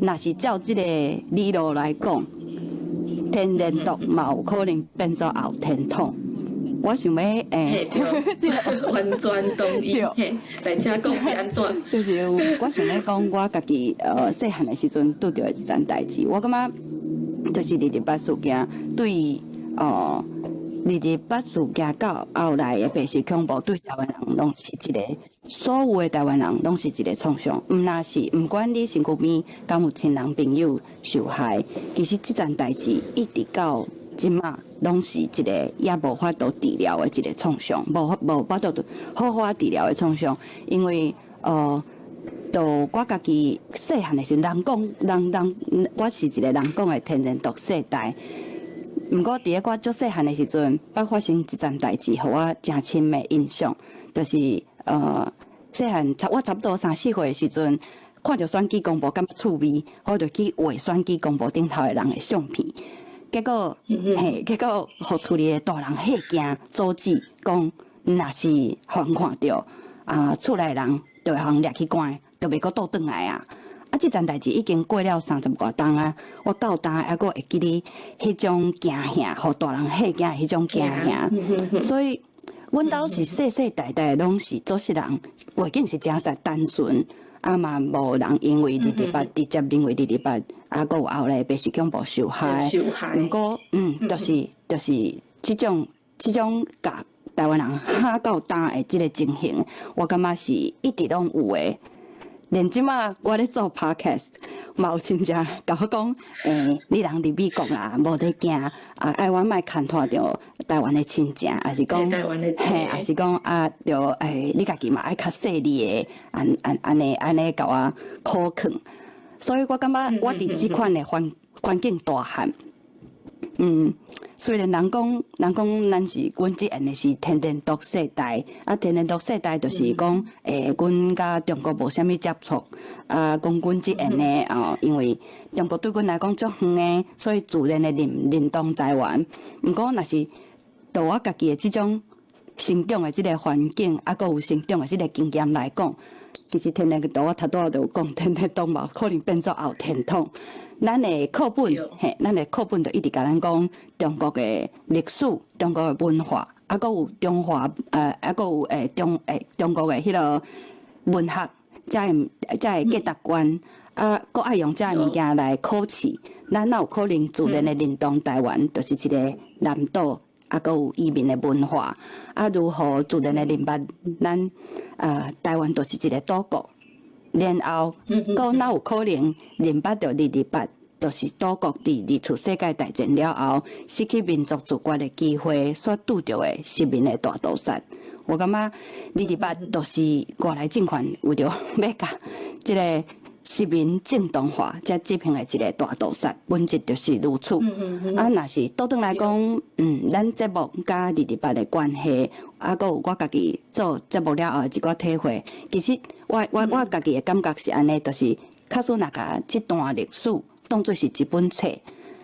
Speaker 7: 若是照這個理路來講，天然獨嘛有可能變做後天統。我想欲
Speaker 8: 對，完全同意。嘿，來請講是按怎？
Speaker 7: 就是我想欲講，我家己細漢的時陣拄著的一件代誌，我感覺就是二二八事件對二二八事件到後來的白色恐怖，對台灣人攏是一個，所有的台灣人攏是一個創傷。毋若是毋管你身軀邊敢有親人朋友受害，其實這件代誌一直到這馬攏是一個也無法度治療的一個創傷，無法度好好治療的創傷，因為就我家己細漢的時陣，人講人人，我是一個人講的天然獨世代。毋過佇咧我足細漢的時陣，捌發生一件代誌，予我誠深的印象，就是細漢差我差不多三四歲的時陣，看著選舉公報感覺趣味，我就去畫選舉公報頂頭的人的相片。結果，嘿，結果予厝裡的大人嚇驚，阻止講，若是予人看著，啊，厝內人就會予人掠去關，就袂閣倒轉來啊！啊，這件代誌已經過了三十外冬啊，我到今猶閣會記得彼種驚嚇，予大人嚇驚的彼種驚嚇。所以，阮兜是世世代代攏是做事人，背景是誠實單純，啊嘛無人因為二二八直接認為二二八，啊，閣有後來白色恐怖受害。
Speaker 8: 受害。
Speaker 7: 毋過，就是這種共台灣人嚇到今的這個情形，我感覺是一直攏有的。連這馬我咧做 podcast，嘛有親戚共我講，你人佇美國啦，無得驚，啊，愛阮莫牽拖著台灣的親情，抑是講，嘿，抑是講啊，著你家己嘛愛較細膩的，按按按呢按呢共我苦勸。所以我感覺我佇這款的環境大漢，雖然人講咱是阮這緣的是天然獨世代，啊天然獨世代就是講，阮佮中國無啥物接觸，啊，講阮這緣的哦，因為中國對阮來講足遠的，所以自然的認同台灣。毋過若是就我家己的這種成長的這個環境，啊，閣有成長的這個經驗來講，其實天然獨我頭拄仔就有講，天然獨嘛可能變做後天統。咱的課本，嘿，咱的課本就一直共咱講中國的歷史、中國的文化，啊，閣有中華，啊，閣有中國的彼个文學，遮的價值觀，啊，閣愛用遮的物件來考試。咱哪有可能自然的認同台灣就是一個南島，啊，閣有移民的文化，啊，如何自然的認捌咱，台灣就是一個島國。然後，閣哪有可能認捌著二二八，就是島國佇二次世界大戰了後失去民族自決的機會所拄著的殖民的大屠殺？我感覺二二八就是外來政權為著欲共這个殖民正當化，才執行的一个大屠殺，本質就是如此。啊，若是倒轉來講，咱節目佮二二八的關係，啊，閣有我家己做節目了後的一寡體會，其實我家己的感覺是按呢，就是假使若共這段歷史當做是一本冊，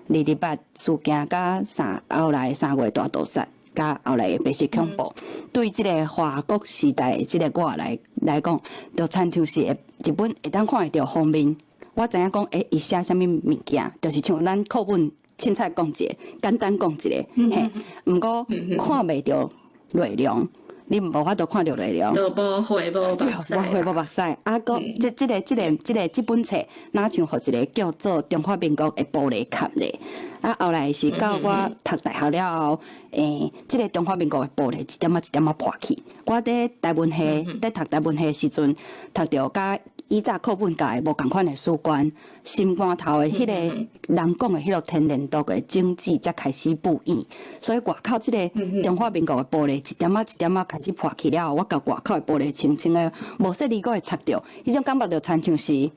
Speaker 7: 二二八事件佮後來三月大屠殺，佮後來的白色恐怖，對這个華國時代的這个我來講，就親像是會一本會當看會著封面。我知影講，伊寫啥物物件，就是像咱課本凊彩講一个，簡單講一个，嘿。毋過看袂著內容，你無法度看著內容。
Speaker 8: 就無血無目屎。
Speaker 7: 無血無目屎，啊，閣這個這本冊，若像予一個叫做中華民國的玻璃蓋咧。啊，後來是到我讀大學了後，這个中華民國的玻璃一點仔一點仔破去。我佇台文系，佇讀台文系的時陣，讀著佮以早課本教的無仝款的史觀，心肝頭的彼个人講的彼个天然獨的種子才開始布變。所以外口這个中華民國的玻璃一點仔一點仔開始破去了後，我共外口的玻璃清清的，無說你閣會插著，彼種感覺就親像是，也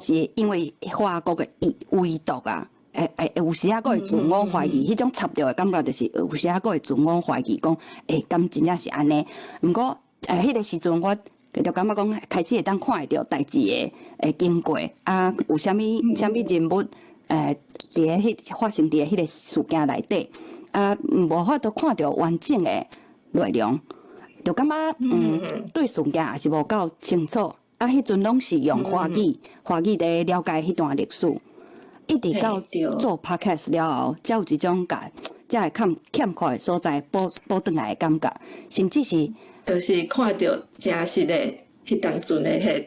Speaker 7: 是因為華國的遺毒啊。會有時仔閣會自我懷疑，彼種插著的感覺就是有時仔閣會自我懷疑，講敢真正是按呢？毋過彼个時陣我就感覺講開始會當看會著代誌的經過，啊，有啥物啥物人物佇咧彼發生佇咧彼个事件內底，啊，無法度看著完整的內容，就感覺對事件也是無夠清楚。啊，彼陣攏是用華語佇了解彼段歷史。一直到做 podcast 了後，才有一種共遮个欠缺的所在補轉來的感覺，甚至是
Speaker 8: 就是看著真實的彼當陣的彼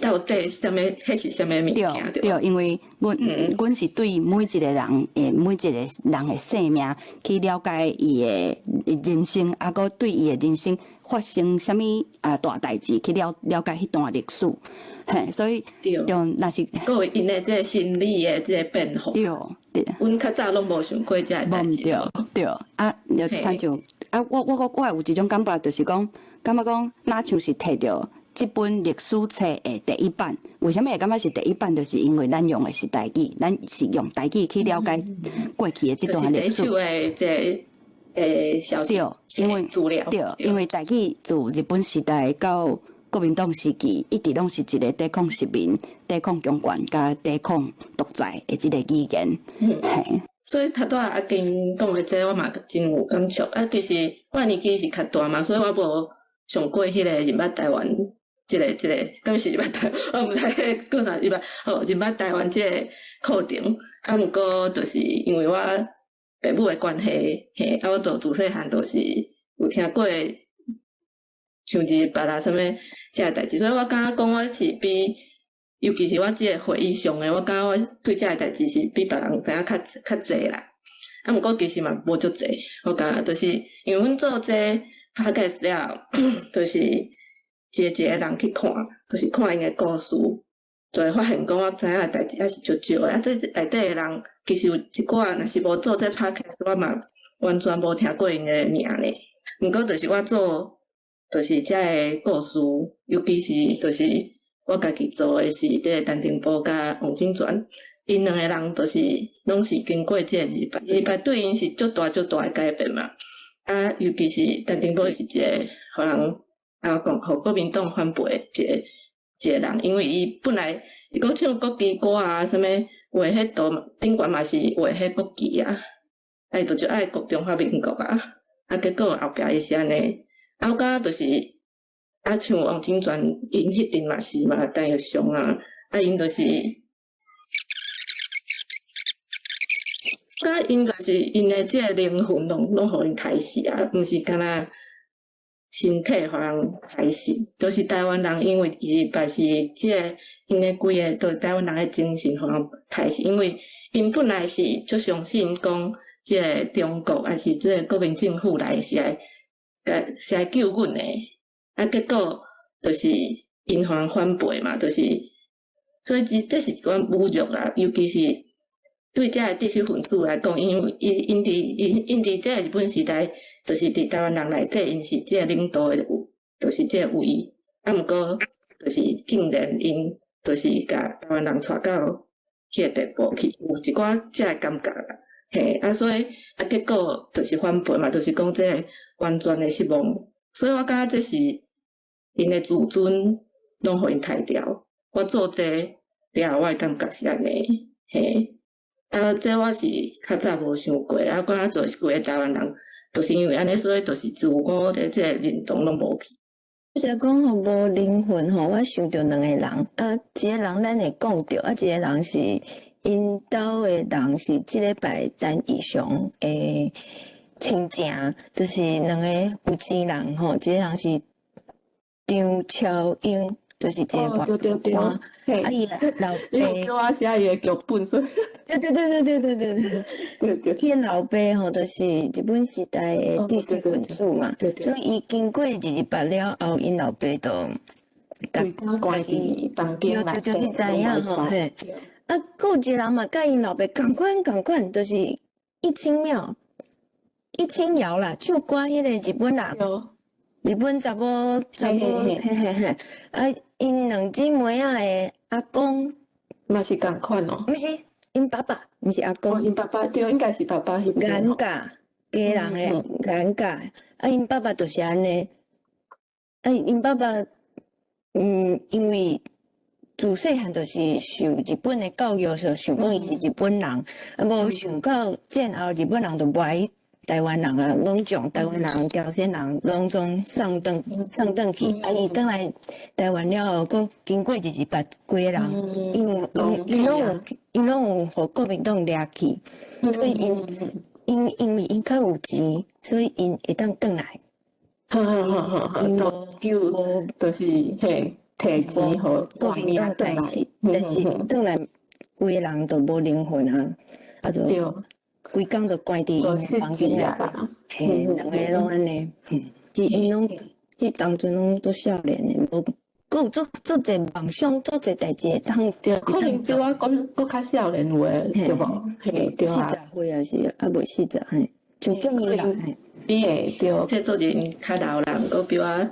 Speaker 8: 到底啥物，彼是啥物物件？
Speaker 7: 對對，因為阮是對每一個人的每一個人的生命去了解伊的人生，啊，閣對伊的人生發生啥物啊大代誌去了解彼段歷史。嘿，所以
Speaker 8: 對，
Speaker 7: 若是
Speaker 8: 閣有𪜶的這个心理的這个變化。
Speaker 7: 對對。
Speaker 8: 阮較早攏無想過這个代誌。
Speaker 7: 對對，啊，就親像啊，我有一種感覺，就是講，感覺講，若像是提著這本歷史冊的第一版。為啥物會感覺是第一版？就是因為咱用的是台語，咱是用台語去了解過去的這段歷史。
Speaker 8: 第一手的這个消息。
Speaker 7: 對，因為
Speaker 8: 資料。
Speaker 7: 對，因為台語自日本時代到國民黨時期，一直攏是一个抵抗殖民、抵抗強權、佮抵抗獨裁的這个語言。嘿。
Speaker 8: 所以頭拄仔阿金講的這個，我嘛真有感觸。啊，其實我年紀是較大嘛，所以我無上過彼个認捌台灣這个這个，敢是認捌台，我毋知講啥認捌，好認捌台灣這个課程。啊，毋過就是因為我爸母的關係，嘿，啊，我就自細漢就是有聽過。像二二八啊，啥物這个代誌，所以我感覺講我是比，尤其是我這个回憶上的，我感覺我對這个代誌是比別人知影較濟啦。啊，毋過其實嘛無足濟，我感覺就是因為阮做這 podcast 了，就是一个一個人去看，就是看𪜶的故事，就會發現講我知影的代誌猶是足少的。啊，這內底的人其實有一寡若是無做這 podcast，我嘛完全無聽過𪜶的名呢。毋過就是我做，就是遮个故事，尤其是就是我家己做的是這个陳澄波佮王景泉， 𪜶兩个人就是攏是經過這個二二八，二二八對𪜶是足大足大的改變嘛。啊，尤其是陳定寶是一個，予人啊講，予國民黨反背的一個人，因為伊本來伊閣唱國旗歌啊，啥物畫彼圖，頂懸嘛是畫彼國旗啊，啊伊就足愛國中華民國啊，啊結果後壁伊是按呢，啊我感覺就是啊像王金泉𪜶彼陣嘛是嘛，陳玉祥啊，啊𪜶就是。啊，𪜶就是𪜶的這个靈魂攏予𪜶刣死啊，毋是干焦身體予人刣死，就是台灣人因為二二八是這个𪜶的規個，就是台灣人的精神予人刣死，因為𪜶本來是足相信講這个中國還是這個國民政府來是來，是來救阮的，啊結果就是𪜶予人反背嘛，就是所以這是一款侮辱啦，尤其是。對這个知識分子來講，因為𪜶佇這个日本時代，就是佇台灣人內底，𪜶是這个領導的，就是這个位。啊，毋過就是竟然𪜶就是共台灣人帶到彼個地步去，有一寡這个感覺啦。嘿，啊，所以啊，結果就是反背嘛，就是講這个完全的失望。所以我感覺這是𪜶的自尊攏予𪜶刣掉。我做這了後，我的感覺是按呢，嘿。啊，這我是較早無想過，啊，感覺就是規个台灣人，就是因為按呢，所以就是自我的這个認同攏無去。
Speaker 5: 拄才講吼無靈魂吼，我想著兩個人，啊，一個人咱會講著，啊，一個人是𪜶兜的人是這禮拜陳義雄的親情，就是兩個有錢人吼，一個人是張超英。就是這個
Speaker 8: 對對對，
Speaker 5: 啊伊老爸，
Speaker 8: 你有叫我寫伊的劇本，所以
Speaker 5: 對對對對對對對
Speaker 8: 對對，
Speaker 5: 伊老爸吼，就是日本時代的知識分子嘛，所以伊經過二二八了後，𪜶老爸就
Speaker 8: 關佇房間內
Speaker 5: 對對對，你知影吼？嘿，啊，閣有一個人嘛，佮𪜶老爸仝款仝款，就是一清廟、一清瑤啦，唱歌彼個日本人。日本查某查某，嘿嘿嘿，啊，𪜶兩姊妹仔的阿公
Speaker 8: 嘛是仝款哦。
Speaker 5: 毋是，𪜶爸爸，毋是阿公。
Speaker 8: 𪜶爸爸對，應該是爸爸彼邊。
Speaker 5: 顏家，家人的顏家，啊，𪜶爸爸就是按呢。啊，𪜶爸爸，因為自細漢就是受日本的教育，就想講伊是日本人，啊，無想到戰後日本人就無愛台灣人啊，攏將台灣人、朝鮮人攏總送轉送轉去。啊，伊轉來台灣了後，閣經過二二八，規个人，𪜶有𪜶攏有𪜶攏有予國民黨掠去，所以𪜶𪜶因為𪜶較有錢，所以𪜶會當轉來。
Speaker 8: 好好好好好，就就是嘿，提錢予
Speaker 5: 國民黨轉來，但是轉來規个人都無靈魂啊，啊就。規工就關佇𪜶房間內底，嘿，兩个攏按呢，是𪜶攏彼當陣攏足少年的，無，閣有足足濟夢想，足濟代誌會當。
Speaker 8: 對，可能對我閣閣較少年有的，對無？嘿，對啊。
Speaker 5: 40歲抑是猶未40，嘿，像建議啦，嘿。
Speaker 8: 比會對，這做人較老人，閣比我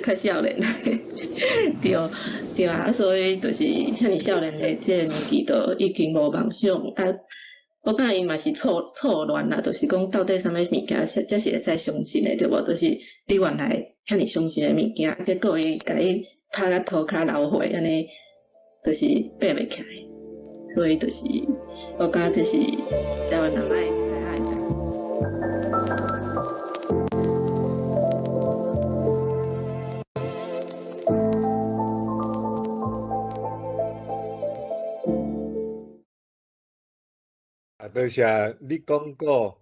Speaker 8: 較少年，對對啊，所以就是遐爾少年的這个年紀，都已經無夢想啊。我感覺𪜶嘛是錯錯亂啦，就是講到底啥物物件才是會使相信的，對無？就是你原來遐爾相信的物件，結果伊共伊拍甲塗跤流血，按呢，就是爬袂起來。所以就是我感覺這是台灣人愛知影的。
Speaker 1: 啊，多謝你講過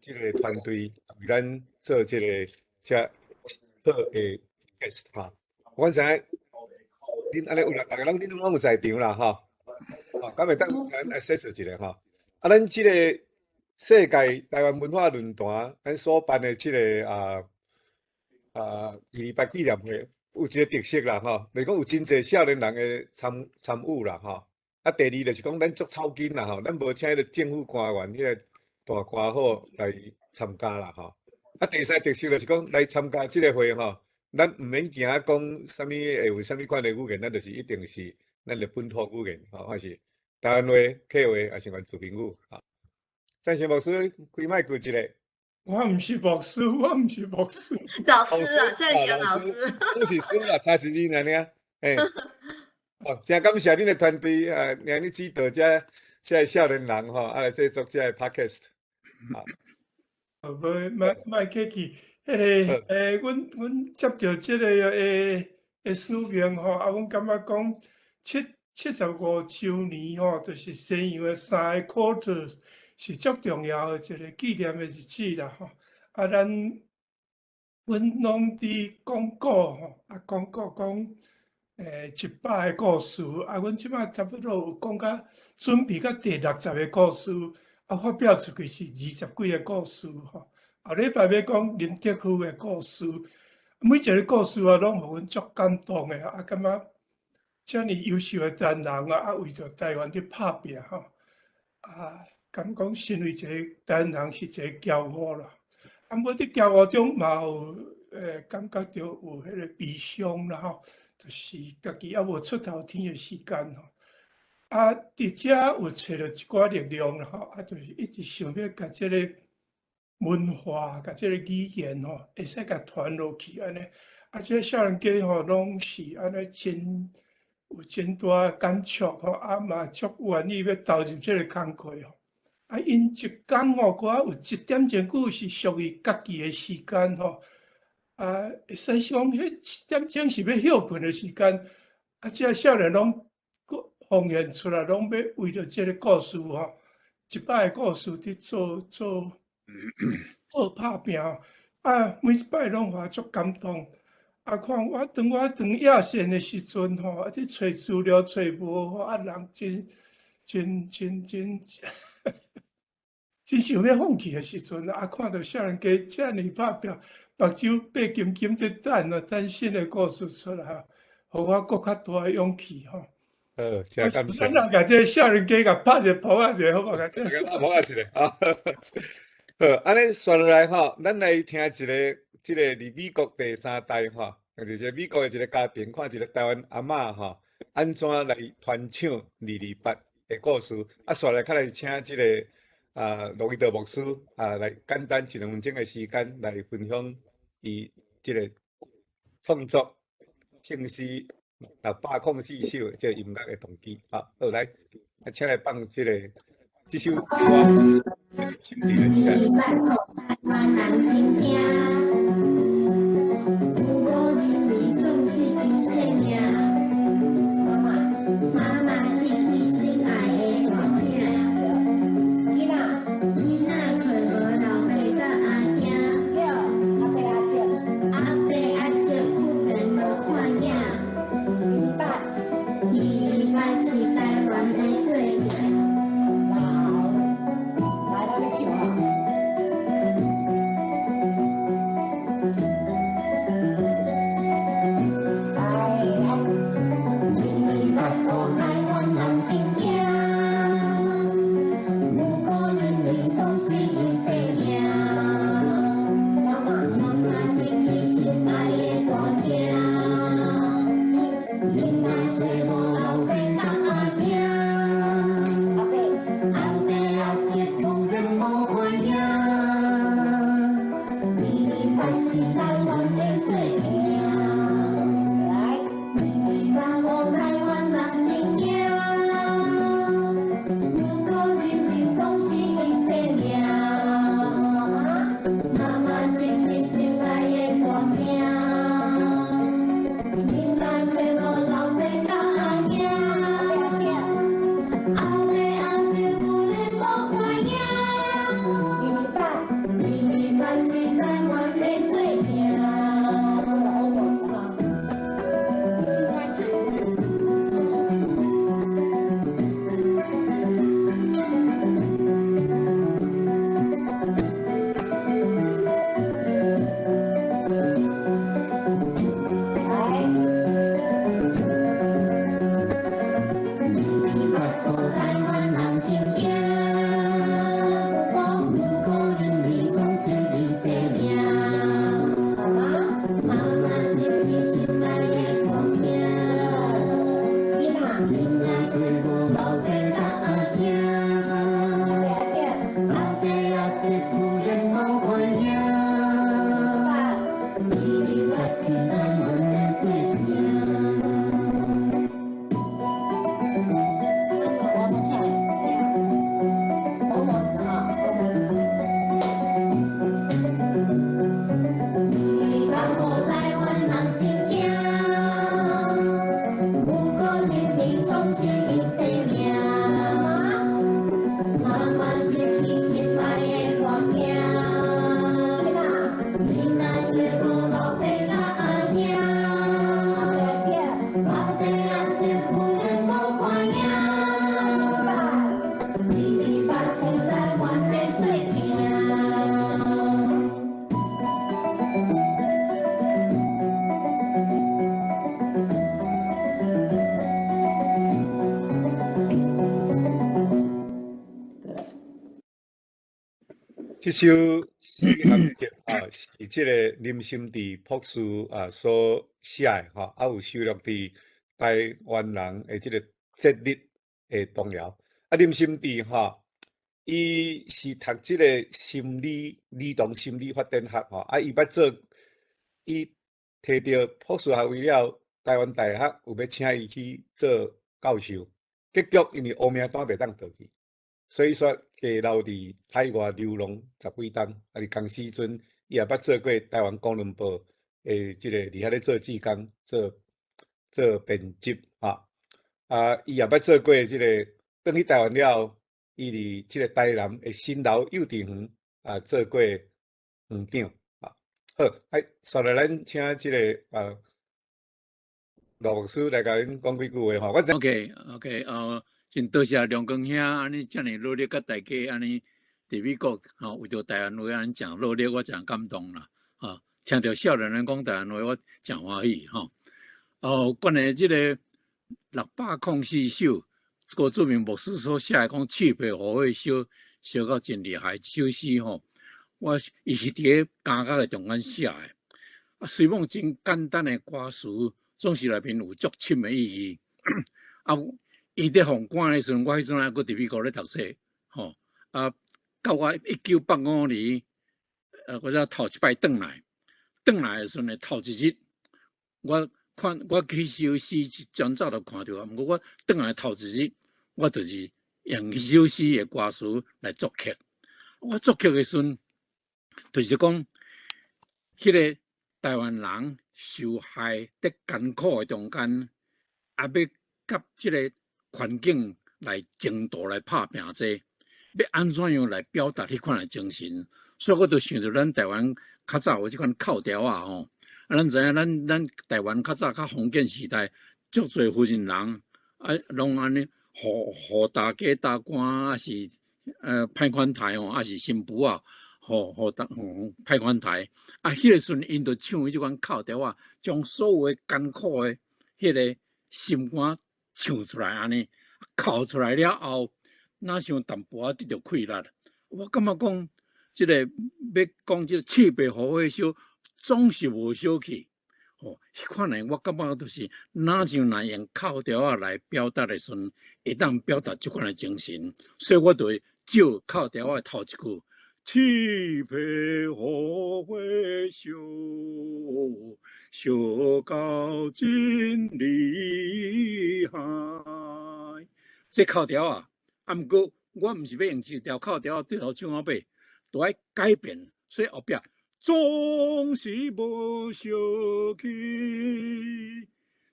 Speaker 1: 這个團隊為咱做這个遮好的 guest 哈。我知影恁按呢有啦，逐个攏恁攏有在場啦吼。哦，敢會當咱來說說一下吼。啊，咱這个世界台灣文化論壇，咱所辦的這个二二八紀念會，有一个特色啦吼，就是講有真濟少年人的參與啦吼。啊，第二就是講，咱足草根啦吼，咱無請彼个政府官員、彼个大官好來參加啦吼。啊，第三特色就是講，來參加這个會吼，咱毋免驚講啥物會有啥物款的語言，咱就是一定是咱的本土語言吼，還是台灣話、客話，抑是原住民語。啊，贊成牧師開麥講一下。
Speaker 10: 我毋是牧師，我毋是牧師。
Speaker 2: 老師啊，贊成老師。
Speaker 1: 我是師啦，差一字爾爾。嘿，哦，真感謝恁的團隊啊，讓你指導這這个少年人吼，啊來製作這个 podcast。啊，
Speaker 10: 哦，無，莫莫客氣。彼个阮接著這个的使命吼，啊，阮感覺講75週年吼，就是西洋的三个 quarter 是足重要的一个紀念的日子啦吼。啊，阮攏佇講古吼，啊，講古講100個故事，啊，阮這擺差不多有講甲準備到第60個故事，啊，發表出去是20幾個故事吼。後禮拜欲講林德福的故事，每一个故事啊，攏予阮足感動的，啊，感覺遮爾優秀的台灣人啊，啊，為著台灣佇拍拚吼，啊，敢講身為一个台灣人是一个驕傲啦。啊，毋過佇驕傲中嘛有感覺著有彼个悲傷啦吼，就是家己猶無出頭天的時間吼。啊，佇遮有揣著一寡力量啦吼，啊，就是一直想欲共這个文化、共這个語言吼，會使共傳落去按呢。啊，這少年家吼，攏是按呢真有真大感觸吼，啊嘛足願意欲投入這个工課吼。啊，𪜶一工吼，閣有一點鐘久是屬於家己的時間吼。啊，會使講彼一點鐘是欲歇睏的時間。啊，這少年攏閣奉獻出來，攏欲為著這个故事吼，100個故事佇做做做拍拚。啊，每一擺攏予我足感動。啊，看我當我當野線的時陣吼，啊，佇揣資料揣無吼，啊，人真真真真真想欲放棄的時陣，啊，看著少年家遮爾拍拚，目睭白金金佇等啊，等新的故事出來，予我閣較大的勇氣吼。
Speaker 1: 好，真感謝。
Speaker 10: 咱來共這个少年家共拍一个噗仔一下，好無？共這個
Speaker 1: 拍一下啊。好，按呢紲落來吼，咱來聽一个，這个佇美國第三代吼，就是美國的一个家庭，看一个台灣阿嬤吼，按怎來傳唱二二八的故事。啊，紲來較來請這个羅伊德牧師啊，來簡單一兩分鐘的時間來分享伊這个創作聖詩604首這个音樂的動機。好，好來，啊，請來放這个這首歌。
Speaker 11: 台灣人真驚，有無人民喪失𪜶性命。媽媽失去心愛的大囝，囡仔揣無老爸佮阿兄，阿伯阿叔，阿伯阿叔突然無看影。二二八是台灣的最疼。來，咱欲唱啊！二二八是台灣的最疼。
Speaker 1: 這首詩啊，是這个林心智博士啊所寫的吼，啊有收錄佇台灣人的這个節日的童謠。啊，林心智吼，伊是讀這个心理兒童心理發展學吼，啊，伊捌做，伊提著博士學位了，台灣大學有欲請伊去做教授，結局因為烏名單袂當轉去，所以說加留佇海外流浪十幾冬。啊，佇仝時陣，伊也捌做過台灣公倫報的這个佇遐咧做志工、做編輯，哈。啊，伊也捌做過這个，轉去台灣了後，伊佇這个台南的新樓幼稚園啊做過園長，啊。好，哎，紲來咱請這个啊羅牧師來共恁講幾句話吼。我
Speaker 12: OK，OK，真多謝良光兄按呢遮爾努力，佮大家按呢佇美國吼，為著台灣話按呢誠努力，我誠感動啦，吼，聽著少年人講台灣話，我誠歡喜吼。哦，關於這个604首，郭志明牧師所寫的講刺皮火火燒燒到真厲害，這首詩吼，我伊是佇咧監獄的中間寫的。啊，雖罔真簡單的歌詞，總是內面有足深的意義。啊，伊佇予關的時陣，我彼陣還閣佇美國咧讀冊，吼。啊，到我1985年，我才頭一擺轉來，轉來的時陣呢，頭一日，我看我彼首詩真早就看著啊，毋過我轉來頭一日，我就是用彼首詩的歌詞來作曲。我作曲的時陣，就是講，彼个台灣人受害佇艱苦的中間，啊，欲佮這个環境來爭鬥來拍拚這，欲按怎樣來表達彼款的精神？所以我就想著咱台灣較早有這款哭調仔吼，啊，咱知影咱台灣較早較封建時代，足濟婦人人啊，攏按呢，予予大家大官，抑是歹款待吼，抑是新婦仔，予予大歹款待。啊，彼个時陣𪜶就唱彼款哭調仔，將所有的艱苦的彼个心肝唱出來按呢，哭出來了後，若像淡薄仔得著氣力。我感覺講，這個欲講這个刺鼻火火燒，總是無燒去。吼，彼款的我感覺就是，若像若用哭調仔來表達的時陣，會當表達這款的精神，所以我就會照哭調仔的頭一句：刺皮火火燒，燒到真厲害。這哭調仔，啊，毋過我毋是欲用這條哭調仔對頭唱到尾，都愛改變，所以後壁總是無燒去。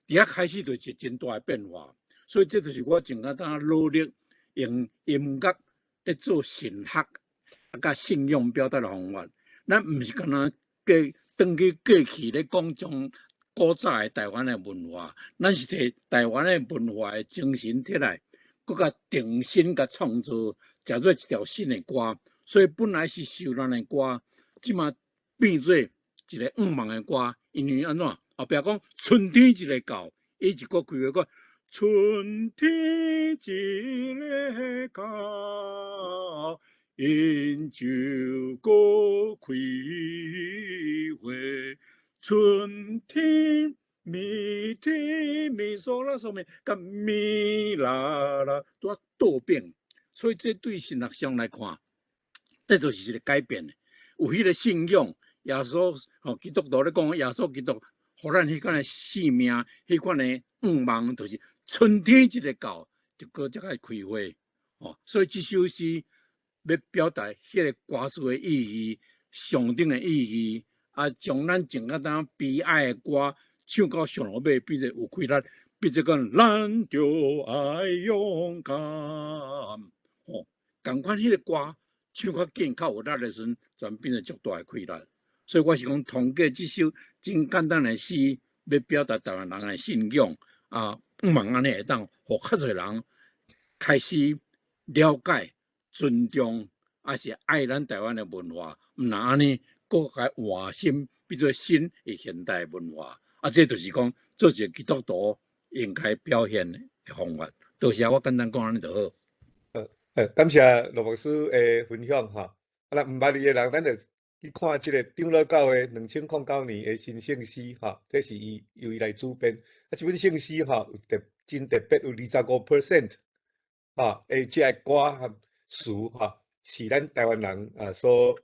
Speaker 12: 佇遐開始就是真大的變化，所以這就是我真簡單努力用音樂咧做神學啊，佮信仰表達的方法。咱毋是干焦過轉去過去咧講種古早的台灣的文化，咱是提台灣的文化的精神提來，閣共重新共創造，成做一條新的歌。所以本來是受難的歌，這馬變做一个向望的歌。因為按怎？後壁講春天一个到，伊一個開話講春天一个到，𪜶就閣開花。春天咪天咪嗦啦嗦咪，佮咪啦啦，拄仔倒變。所以這對神學上來看，這就是一个改變。有彼个信仰，耶穌吼，基督徒咧講，耶穌基督，予咱彼款的生命，彼款的向望，就是春天一个到，就閣才會開花。哦，所以這首詩欲表達彼个歌詞的意義，上頂的意義，啊，將咱真簡單悲哀的歌唱到上落尾，變做有氣力，變做講咱著愛勇敢。吼，仝款彼个歌唱較緊、較有力的時陣，全變成足大的氣力。所以我是講，通過這首真簡單的詩，欲表達台灣人的信仰啊，向望按呢會當予較濟人開始了解、尊重，抑是愛咱台灣的文化，毋若按呢，閣共換新，變做新的現代文化。啊，這就是講做一个基督徒應該表現的方法。多謝，我簡單講按呢就好。
Speaker 1: 感謝羅牧師的分享哈。啊，若毋捌伊的人，咱就去看這個長老教會2009年的新聖詩，吼，這是伊由伊來主編。啊，這本聖詩吼，有特真特別，有25% 吼，的這个歌和詞吼，是咱台灣人啊所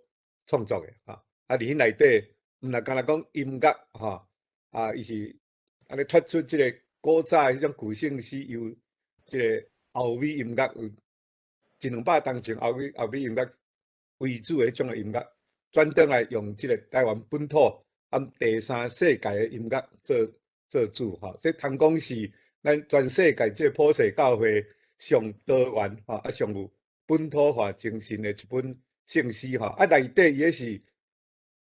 Speaker 1: 創作的，吼。啊，佇彼內底，毋若干焦講音樂，吼，啊，伊是按呢脫出這個古早的彼種舊聖詩，由這個歐美音樂有一兩百冬前歐美音樂為主的彼種的音樂，轉轉來用這個台灣本土佮第三世界的音樂做主，吼。這通講是咱全世界這個普世教會上多元，吼，啊上有本土化精神的一本聖詩，吼。啊，內底伊彼是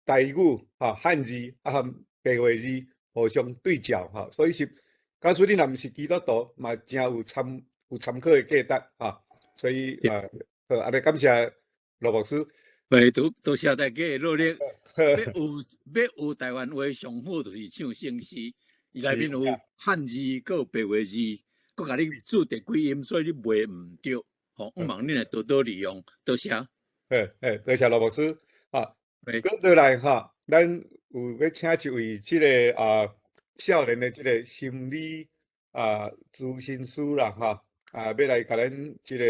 Speaker 1: 台語、吼漢字啊和白話字互相對照，吼，所以是假使你若毋是基督徒，嘛誠有參考的價值，吼。所以啊，好，按呢感謝羅牧師。
Speaker 12: 袂，多謝大家的努力。欲學台灣話上好就是唱聖詩，伊內面有漢字，閣有白話字，閣共你注特幾音，所以你袂毋著。吼，我望恁會多多利用，多謝。
Speaker 1: 好，好，多謝羅牧師。啊，閣落來吼，咱有欲請一位這个啊少年的這个心理啊諮詢師啦，吼，啊，欲來共咱這個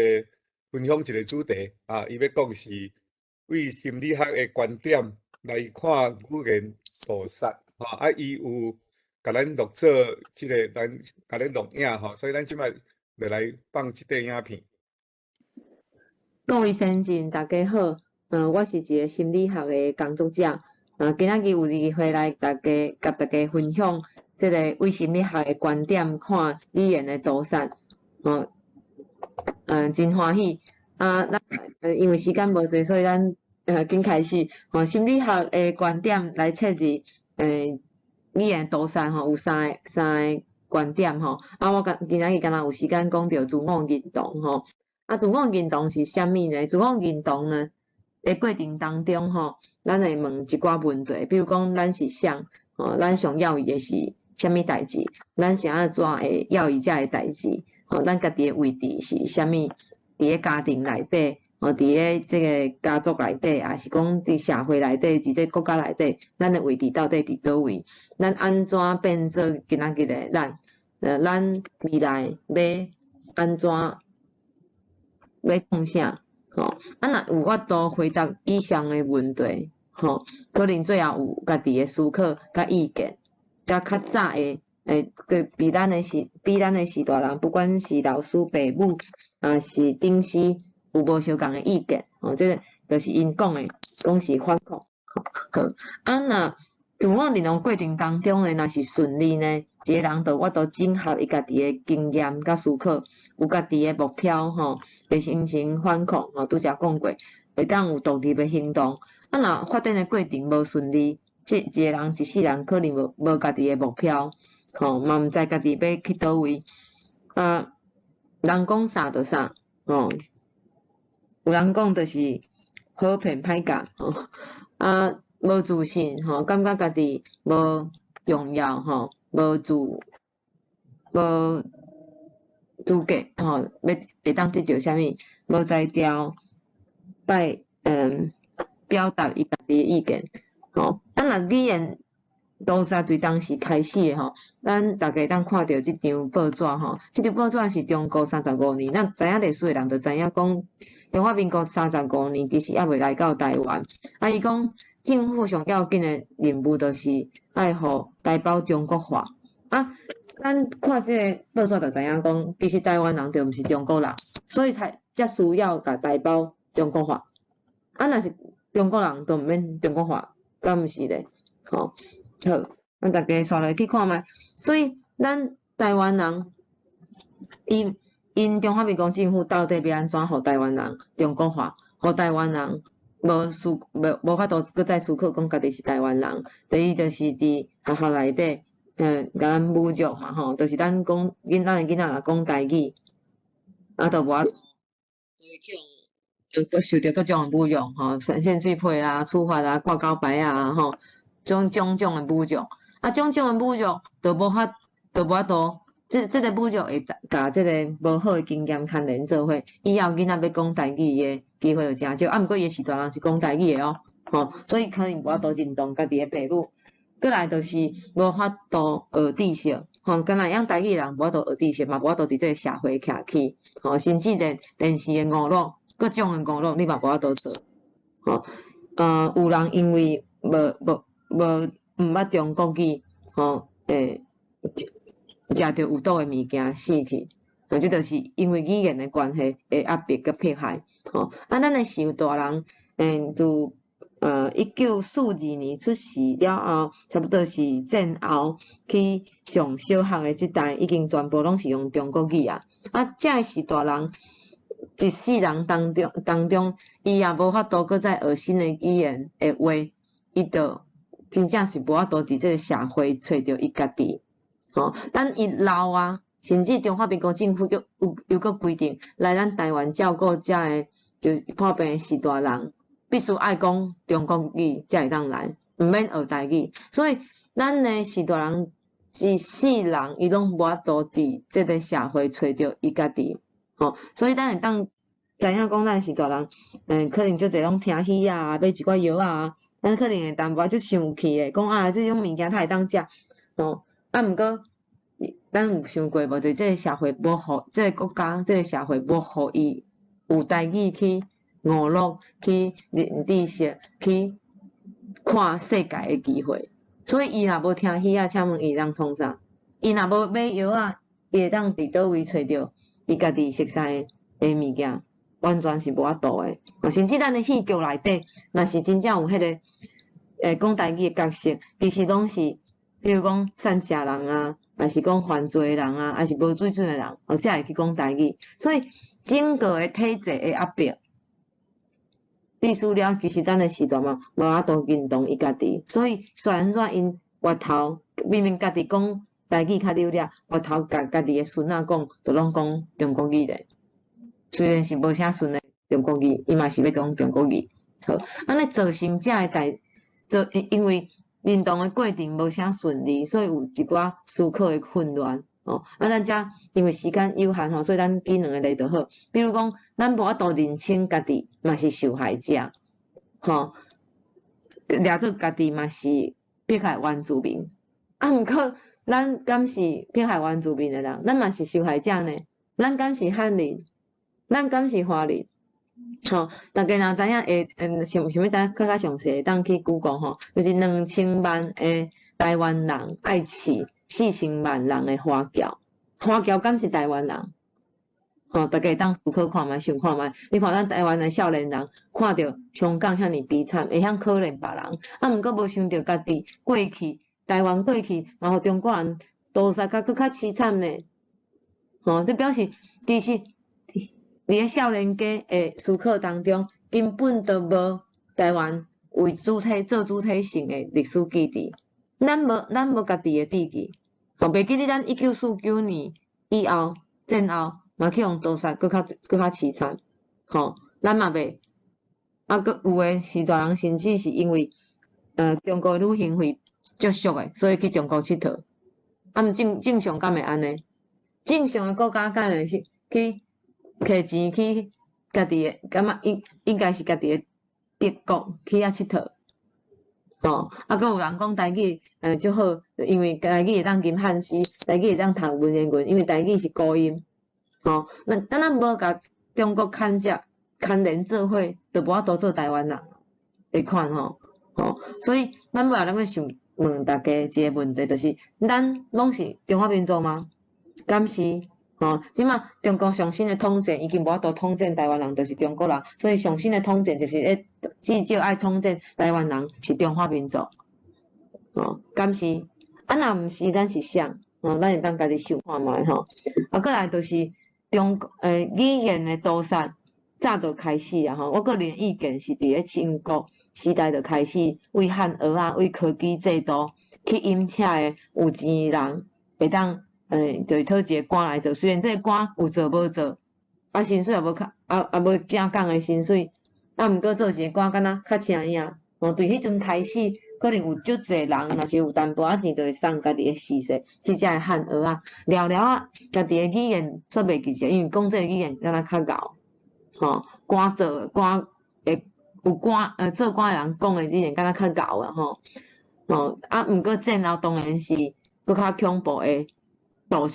Speaker 1: 分享一個主題，啊，伊欲講是對心理學的觀點來看語言屠殺，吼，啊，伊有共咱錄做這个，咱共咱錄影，吼，所以咱這擺就來放這塊影片。
Speaker 13: 各位先進，大家好，我是一个心理學的工作者，啊，今仔日有機會來共大家分享這个對心理學的觀點看語言的屠殺，吼，真歡喜。啊，咱因為時間無濟，所以咱緊開始。吼，心理學的觀點來切入，語言屠殺吼，有三個觀點吼。啊，我今仔日敢若有時間講著自我認同吼。啊，自我認同是啥物呢？自我認同呢，的過程當中吼，咱會問一寡問題，比如講，咱是啥？吼，咱上要意的是啥物代誌？咱是按怎會要意這个代誌？吼，咱家己的位置是啥物？佇个家庭內底，吼，佇个這个家族內底，抑是講佇社會內底，佇這個國家內底，咱的位置到底佇佗位？咱按怎變做今仔日的咱？咱未來欲按怎？欲創啥？吼，啊，若有法度回答以上的問題，吼，可能最後有家己的思考佮意見，才較早會比咱的時代人，不管是老師、爸母，抑是頂師，有無相仝的意見，吼，這个就是𪜶講的，講是反抗。好，啊，若自我認同過程當中呢，若是順利呢，一个人就有法度整合伊家己的經驗佮思考，有家己的目標吼，會形成反抗吼，拄才講過，會當有獨立的行動。啊，若發展的過程無順利，這一个人一世人可能無家己的目標，吼，嘛毋知家己欲去佗位。啊，人講啥就啥，吼，有人講就是好騙歹教，吼，啊，無自信，吼，感覺家己無重要，吼，無資格，吼，欲會當得著啥物，無才調，擺表達伊家己的意見，吼。啊，若語言屠殺對當時開始的吼，咱大家會當看著這張報紙吼，這張報紙是中國三十五年，咱知影歷史的人就知影講，中華民國三十五年其實猶未來到台灣。啊，伊講政府上要緊的任務就是愛予台胞中國化。啊，咱看這个報紙就知影講，其實台灣人就毋是中國人，所以才需要共台胞中國化。啊，若是中國人，就毋免中國化，敢毋是咧？吼，好，咱大家紲落去看覓。所以咱台灣人，𪜶中華民國政府到底欲按怎予台灣人中國化，予台灣人無法度閣再思考講家己是台灣人。第一就是佇學校內底，共咱侮辱嘛吼，就是咱講咱的囡仔若講台語，啊，就無法度，就會去予閣受著各種的侮辱吼，限水批啊、處罰啊、掛狗牌啊吼，種種種的侮辱，啊，種種的侮辱，就無法度這個侮辱會共這个無好的經驗牽連做伙，以後囡仔欲講台語的機會就誠少。啊，毋過伊的序大人是講台語的哦，吼，所以可能無法度認同家己的爸母。過來就是無法度學知識，吼，敢若會曉台語的人無法度學知識，嘛無法度佇這个社會徛起，吼，甚至連電視的娛樂，各種的娛樂你嘛無法度做，吼。有人因為無無無毋捌中國語，吼，會食著有毒的物件死去，這就是因為語言的關係的壓迫佮迫害，吼。啊，咱的序大人，自1942年出世了後，差不多是戰後去上小學的這代，已經全部攏是用中國語啊。啊，這的序大人一世人當中，伊也無法度閣再學新的語言的話，伊就真正是無法度佇這个社會揣著伊家己。吼，等伊老啊，甚至中華民國政府閣有又閣規定，來咱台灣照顧遮的，就是破病的序大人，必須愛講中國語才會當來，毋免學台語。所以咱的序大人一世人，伊攏無法度佇這个社會揣著伊家己。吼，所以咱會當知影講，咱序大人，可能足濟攏聽戲啊，買一寡藥啊，咱可能會淡薄仔足生氣的，講啊，這種物件較會當食，吼。啊，毋過，咱有想過無？就這个社會無予這个國家、這个社會無予伊有台語去娛樂、去認知識、去看世界的機會。所以伊若無聽戲仔，請問伊會當創啥？伊若無買藥仔，伊會當佇佗位揣著伊家己熟似的物件？完全是無法度的。甚至咱的戲劇內底，若是真正有彼个講台語的角色，其實攏是，比如講散食人啊，抑是講犯罪的人啊，抑是無水準的人，哦，才會去講台語。所以整個的體制的壓迫，致使了其實咱的序大嘛無法度認同伊家己。所以雖然怎𪜶外頭明明家己講台語較流利，外頭共家己的孫仔講，就攏講中國語咧。雖然是無啥順的中國語，伊嘛是欲講中國語。好，按呢造成遮的代做，因為認同的過程無啥順利，所以有一寡思考的混亂。哦，啊，咱遮因為時間有限吼，所以咱舉兩個例就好。比如講，咱無法度認清家己嘛是受害者，吼，掠做家己嘛是迫害原住民。啊，毋過咱敢是迫害原住民的人？咱嘛是受害者呢？咱敢是漢人？咱敢是華人？吼，大家若知影會，想想欲知影閣較詳細，會當去 Google 吼，就是2000萬的台灣人愛飼4000萬人的華僑，華僑敢是台灣人？吼，大家會當思考看覓，想看覓。你看咱台灣的少年人，看著香港遐爾悲慘，會曉可憐別人，啊，毋過無想著家己過去，台灣過去，嘛予中國人屠殺甲閣較淒慘呢。吼，這表示其實佇咧少年家的思考當中，根本就無台灣為主體做主體性的歷史記憶。咱無家己的記憶，吼，袂記得咱1949年以後戰後嘛去予屠殺，閣較淒慘，吼，咱嘛袂，啊，閣有的序大人甚至是因為，中國旅行費足俗的，所以去中國𨑨迌。啊，毋正正常敢會按呢？正常的國家敢會去去摕錢去家己的，感覺應該是家己的敵國去遐𨑨迌？吼，啊，閣有人講台語，足好，因為台語會當吟漢詩，台語會當讀文言文，因為台語是古音，吼，咱無共中國牽涉牽連做伙，就無法度做台灣人的款吼，吼，所以咱尾仔咱欲想問大家一個問題，就是咱攏是中華民族嗎？敢是？吼，這馬中國上新的統戰已經無法度統戰台灣人，就是中國人，所以上新的統戰就是咧，至少愛統戰台灣人是中華民族，吼，敢是？啊，若毋是，咱是啥？吼，咱會當家己想看覓吼。啊，過來就是中國語言的屠殺，早就開始啊吼。我個人意見是佇咧清國時代就開始，為漢學仔，為科舉制度去引請的有錢人會當。就是討一個官來做，雖然這個官有做無做，啊薪水也無較，啊也無正港的薪水，啊毋過做一個官敢若較請影。吼，對彼陣開始，可能有足濟人，若是有淡薄仔錢，就會送家己的逝世去遮的漢學仔。了了啊，家己的語言煞袂記者，因為講這個語言敢若較𠢕，吼，官做官會有官做官的人講的語言敢若較𠢕啦吼。吼啊，毋過戰後當然是閣較恐怖的，吐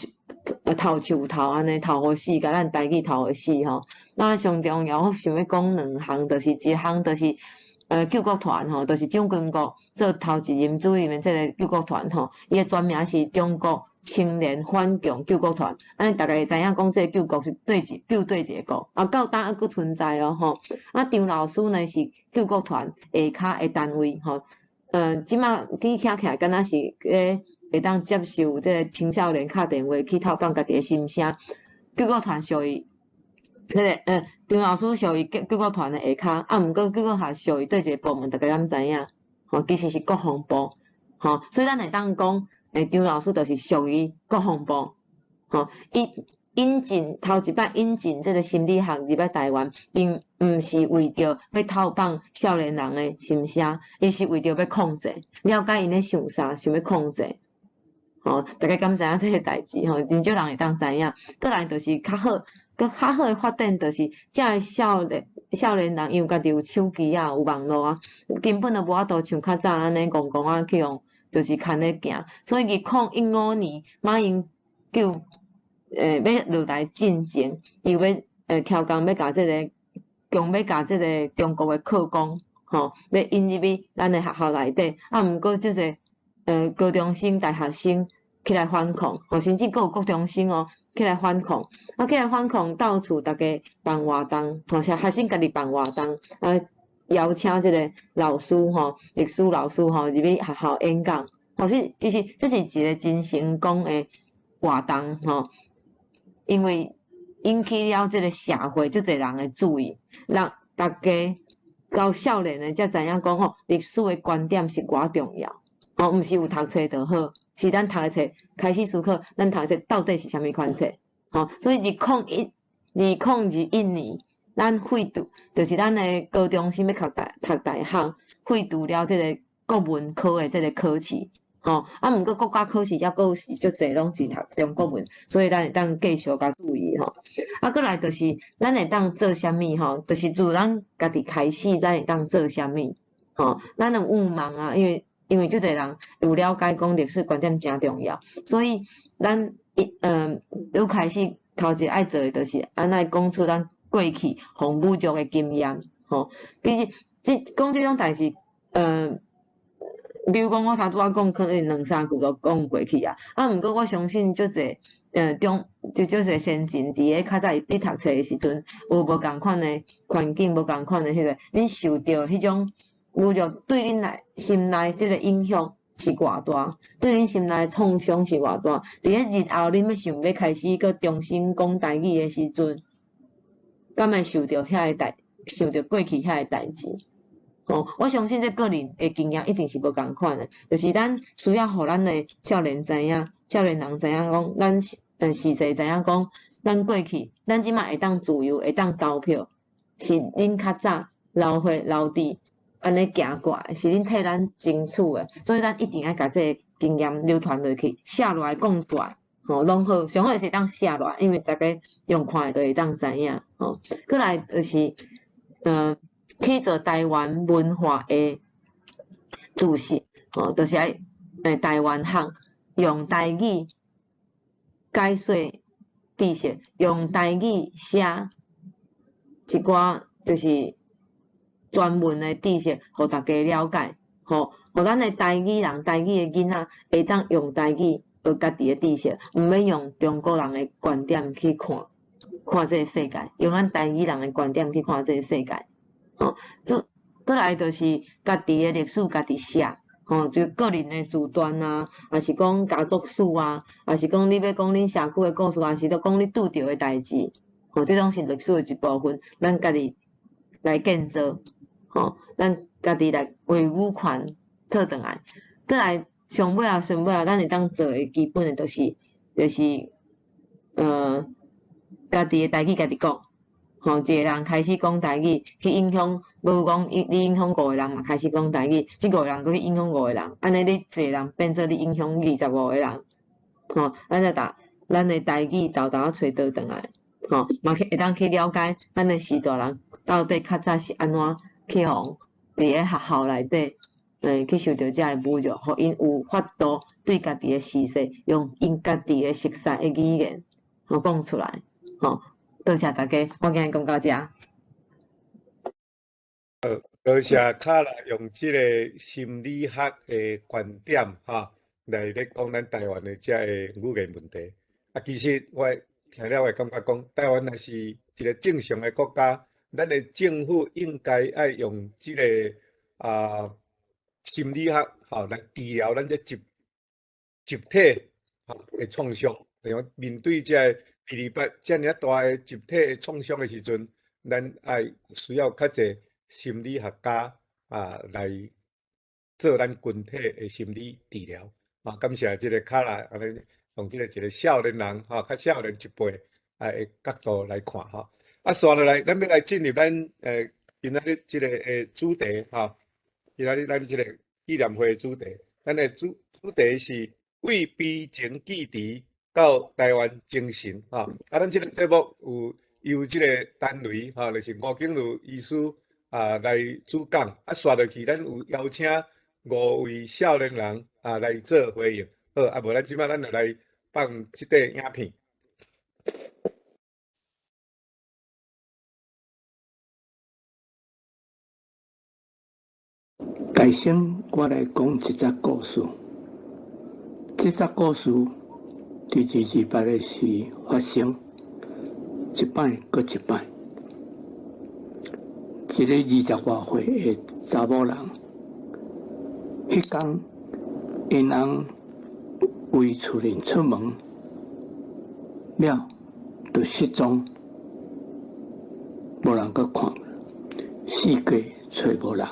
Speaker 13: 頭樹頭按呢，頭予死，共咱台語頭予死吼。那上重要，我想欲講兩項，就是一項就是救國團吼，就是蔣經國做頭一任主任的這个救國團吼，伊的全名是中國青年反共救國團。按呢，逐家會知影講，這个救國是對一救對一个國，啊，到今猶閣存在哦吼。啊，張老師呢是救國團下跤的單位吼。這馬聽起來敢若是咧會當接受這个青少年敲電話去透放家己的心聲。救國團屬於彼个張老師屬於救國團的下跤，啊，毋過救國團屬於佗一个部門，逐家敢知影？吼，其實是國防部，吼，所以咱會當講，張老師就是屬於國防部，吼，伊引進頭一擺引進這个心理學入來台灣，並毋是為著欲透放少年人的心聲，伊是為著欲控制，了解𪜶咧想啥，想欲控制。吼，逐家敢知影這个代誌吼？真少人會當知影。過來就是較好，閣較好的發展就是遮的少年人，因為家己有手機啊，有網路啊，根本就無法度像較早按呢戇戇仔去予就是牽咧行。所以2015年，馬英九欲落來進前，伊欲超工欲共這个，強欲共這个中國的課綱吼，欲引入去咱的學校內底。啊，毋過這個高中生、大學生起來反抗，吼，甚至閣有國中生哦起來反抗，啊起來反抗，到處逐家辦活動，吼，是學生家己辦活動，啊邀請這个老師吼，歷史老師吼入去學校演講，吼，是其實這是一个真成功的活動吼，因為引起了這个社會足濟人的注意，讓逐家到少年的才知影講吼，歷史的觀點是偌重要。吼，毋是有讀冊就好，是咱讀的冊開始思考，咱讀的冊到底是啥物款冊？吼，所以2021年，咱廢除，就是咱的高中生欲讀大學，廢除了這个國文科的這个考試，吼，啊，毋過國家考試猶閣有是足濟攏是讀中國文，所以咱會當繼續共注意吼。啊，過來就是咱會當做啥物吼？就是自咱家己開始，咱會當做啥物？吼，咱有願望啊，因為足濟人有了解講歷史觀點誠重要，所以咱一愈開始頭一个愛做的就是按怎講出咱過去予侮辱的經驗，吼。其實這講這種代誌，比如講我頭拄仔講，可能兩三句就講過去啊。啊，毋過我相信足濟，中就足濟先進佇咧較早咧讀冊的時陣，有無仝款的環境，無仝款的彼个，恁受著彼種侮辱對恁來心內這个影響是偌大，對恁心內創傷是偌大。佇咧日後恁欲想欲開始閣重新講台語的時陣，敢會受著遐个代，受著過去遐个代誌？吼，我相信這個人的經驗一定是無仝款的，就是咱需要予咱的少年知影，少年人知影講，咱實際知影講，咱過去，咱這馬會當自由，會當投票，是恁較早流血流滴按呢行過來，是恁替咱爭取的，所以咱一定愛共這个經驗流傳落去，寫落來講出來，吼，攏好，上好是會當寫落來，因為逐家用看的就會當知影，吼。過來就是，去做台灣文化的知識，吼，就是愛台灣學用台語解說知識，用台語寫一寡就是專門的知識，予逐家了解，吼，予咱的台語人、台語的囡仔會當用台語學家己的知識，毋免用中國人的觀點去看，看這个世界，用咱台語人的觀點去看這个世界，吼，這過來就是家己的歷史，家己寫，吼，就個人的自傳啊，抑是講家族史啊，抑是講你欲講恁社區的故事，抑是講你拄著的代誌，吼，這攏是歷史的一部分，咱家己來建造。吼，咱家己來話語權討轉來，過來上尾後上尾後，咱會當做的基本的就是，家己的代誌家己講，吼，一个人開始講台語，去影響，無講你影響五個人嘛，開始講台語，這五個人閣去影響五個人，按呢你一個人變做你影響25個人，吼，咱就逐咱的台語沓沓仔揣倒轉來，吼，嘛去會當去了解咱的序大人到底較早是按怎去予佇咧學校內底，去受著這个侮辱，予𪜶有法度對家己的時勢，用𪜶家己的熟悉的語言，吼講出來，吼。多謝大家，我今日講到遮。
Speaker 1: 好，多謝卡拉用這个心理學的觀點，哈，來咧講咱台灣的這个語言問題。啊，其實我聽了會感覺講，台灣若是一個正常的國家，咱的政府應該愛用這個心理學，吼來治療咱這集體吼的創傷，用面對這个228遮爾大的集體的創傷的時陣，咱愛需要較濟心理學家啊來做咱群體的心理治療。啊，感謝這个卡拉，按呢用這個一個少年人吼，較少年一輩啊的角度來看吼。啊，紲落來，咱欲來進入咱今仔日這個主題吼。今仔日咱這個紀念會的主題，咱的主題是為悲情記憶到台灣精神吼。啊，咱這個節目有由這個單位吼，就是吳景如醫師啊來主講。啊，紲落去，咱有邀請五位少年人啊來做回應。好，啊無咱這擺咱就來放這塊影片。
Speaker 14: 大先，我來講一則故事。這則故事佇228的時發生，一擺閣一擺。一个20外歲的查某人，彼工𪜶翁為厝裡出門了，就失蹤，無人閣看，四界揣無人。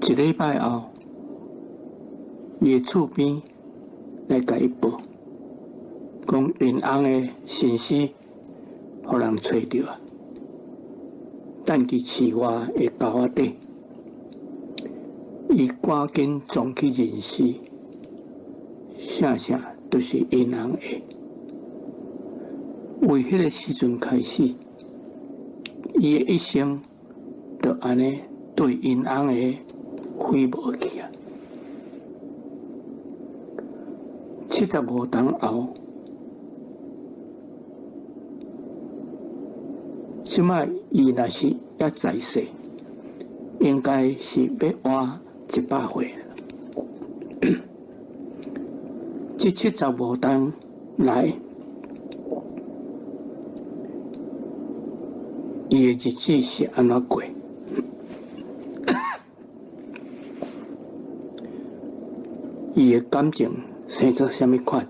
Speaker 14: 一禮拜後，伊的厝邊來共伊報，講𪜶翁的身屍予人揣著啊，等佇市外的溝仔底。伊趕緊撞去認屍，啥啥都是𪜶翁的。為彼个時陣開始，伊的一生就按呢對𪜶翁的毀無去啊！75冬後，這擺伊若是猶在世，應該是欲活100歲。這75冬來，伊的日子是按怎過？伊的感情生做啥物款？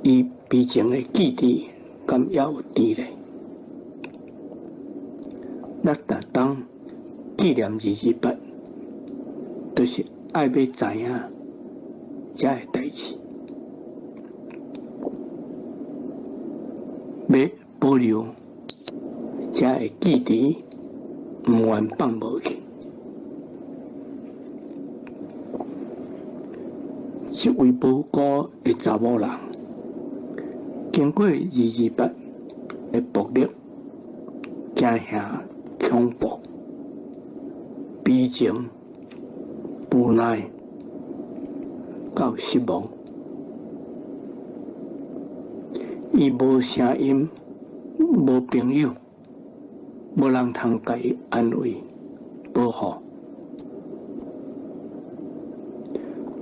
Speaker 14: 伊悲情的記憶敢猶有佇咧？咱逐冬紀念228，就是愛欲知影這个代誌，欲保留這个記憶，毋願放無去。這位無辜的查某人，經過228的暴力、驚嚇、恐怖、悲情、無奈到失望，伊無聲音，無朋友，無人通共伊安慰、保護。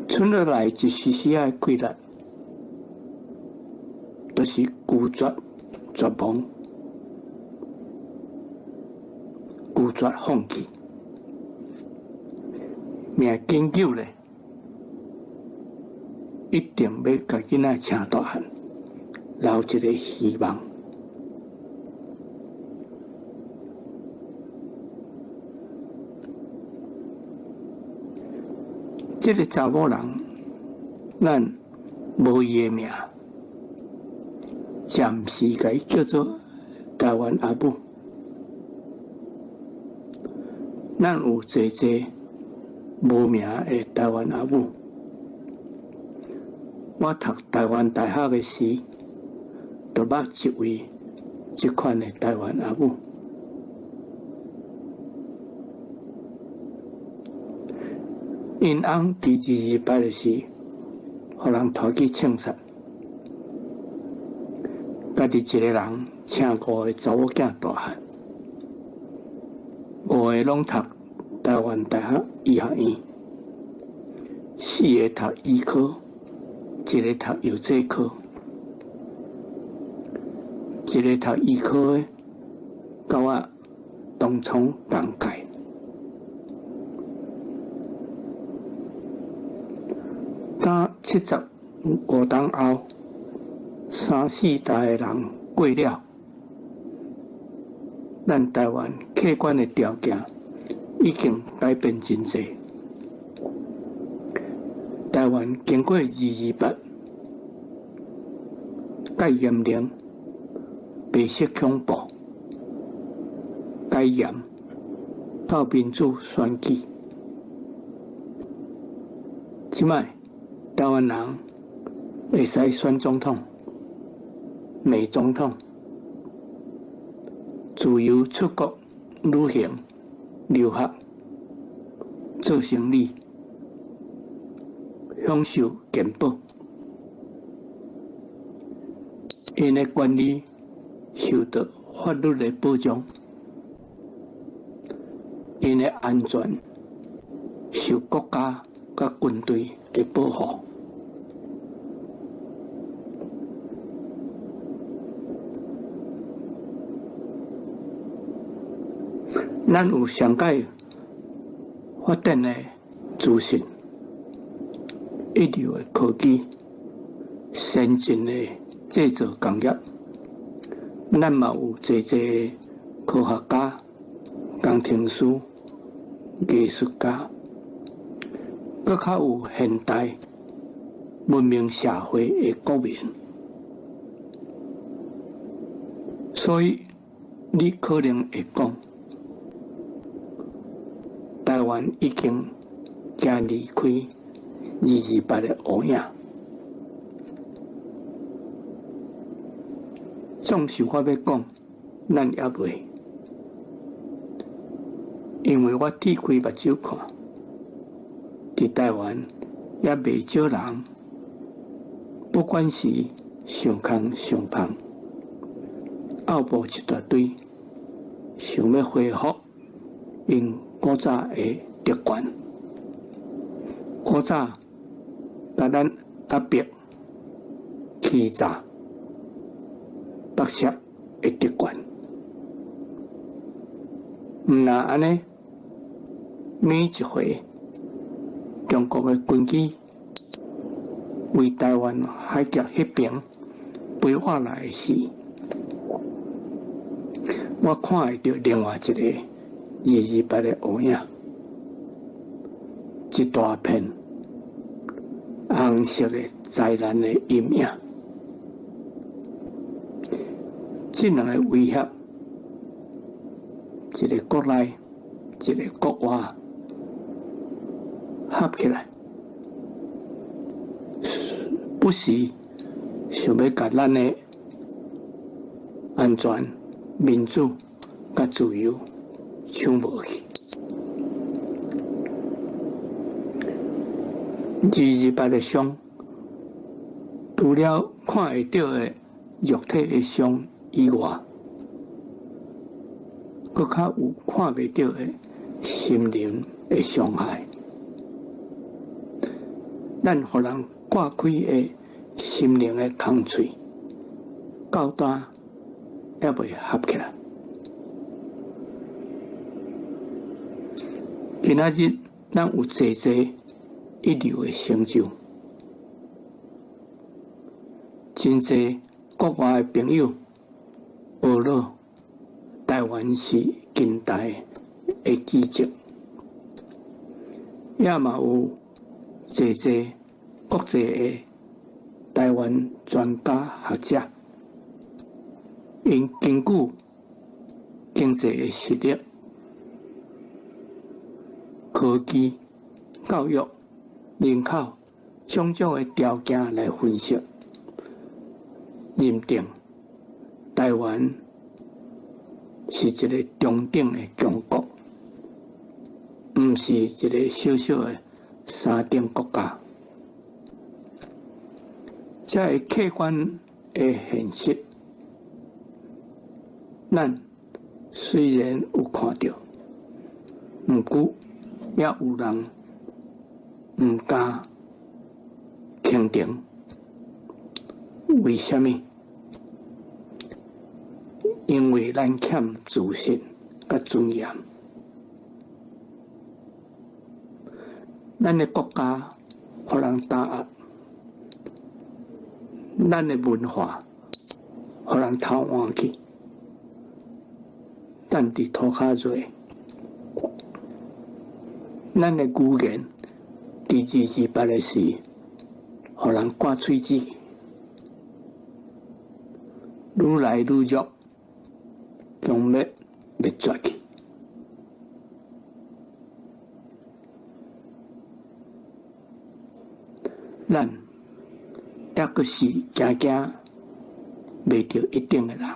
Speaker 14: 賰落來一絲絲仔的氣力，就是拒絕絕望，拒絕放棄，命緊救咧，一定欲共囡仔生大漢，留一个希望。這个查某人，咱無伊的名，暫時共伊叫做台灣阿母。咱有濟濟無名的台灣阿母。我讀台灣大學的時，就捌一位這款的台灣阿母。𪜶翁佇二二八的時，予人拖去槍殺，家己一个人請五个查某囝大漢，五个攏讀台灣大學醫學院，四个讀醫科，一个讀藥劑科，一个讀醫科的，佮我同窗同屆。當75冬後，三四代的人過了，咱台灣客觀的條件已經改變真濟。台灣經過二二八戒嚴令、白色恐怖、戒嚴到民主選舉，這擺台灣人會使選總統、罵總統，自由出國旅行、留學、做生理、享受健保，𪜶的權利受到法律的保障，𪜶的安全受國家佮軍隊的保護。咱有上蓋發展的資訊，一流的科技，先進的製造工業，咱嘛有濟濟科學家、工程師、藝術家，閣較有現代文明社會的國民。所以你可能會講，台灣已經行離開二二八的烏影。總是我欲講，咱猶未，因為我鐵開目睭看，佇台灣也袂少人，不管是上空上胖，後部一大堆，想欲恢復𪜶古早的特權。古早共咱壓迫、欺詐、剝削的特權，毋若按呢，每一回中國的軍機為台灣海峽彼邊飛過來時，我看會著另外一個二二八的烏影，一大片紅色的災難的陰影。這兩个威脅，一个國內，一个國外，合起來，不時想欲共咱的安全、民主佮自由搶無去。二二八的傷，除了看會著的肉體的傷以外，閣較有看袂著的心靈的傷害。咱予人割開的心靈的空喙，到今猶未合起來。今仔日咱有濟濟一流的成就，真濟國外的朋友學了台灣是近代的奇蹟，也嘛有濟濟國際的台灣專家學者，𪜶根據經濟的實力、科技、教育、人口種種的條件來分析，認定台灣是一个中等的強國，毋是一个小小的三等國家。這个客觀的現實，咱雖然有看著，毋過也有人毋敢肯定。為啥物？因為咱欠自信佮尊嚴。咱的國家予人打壓，咱的文化予人偷換去，等佇塗跤做。咱的語言佇228的時，予人割喙舌，愈來愈弱，將欲滅絕去。咱抑閣是驚驚袂著一等的人。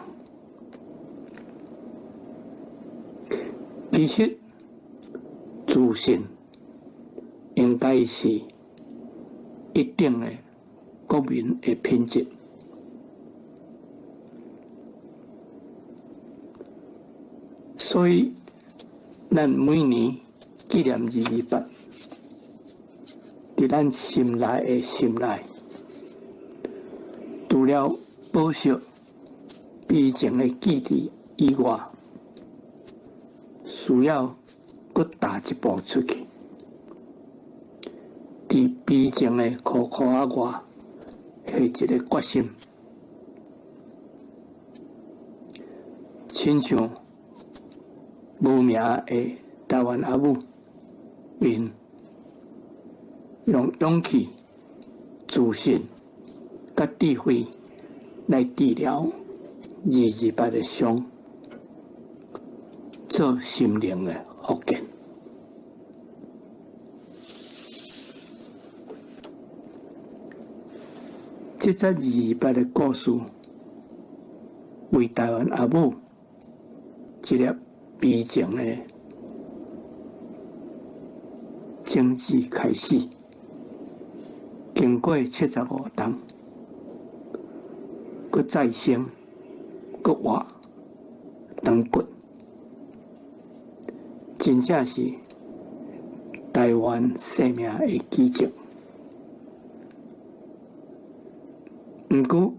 Speaker 14: 其實，自信應該是一等的國民的品質。所以，咱每年紀念228，佇咱心內的心內，除了保惜悲情的記憶以外，需要閣踏一步出去，佇悲情的箍箍仔外，下一个決心，親像無名的台灣阿母，𪜶用勇氣、自信、佮智慧來治療228的傷，做心靈的復健。這則228的故事，為台灣阿母一粒悲情的種子開始，經過75冬，閣再生，閣活長骨，真正是台灣生命的奇蹟。毋過，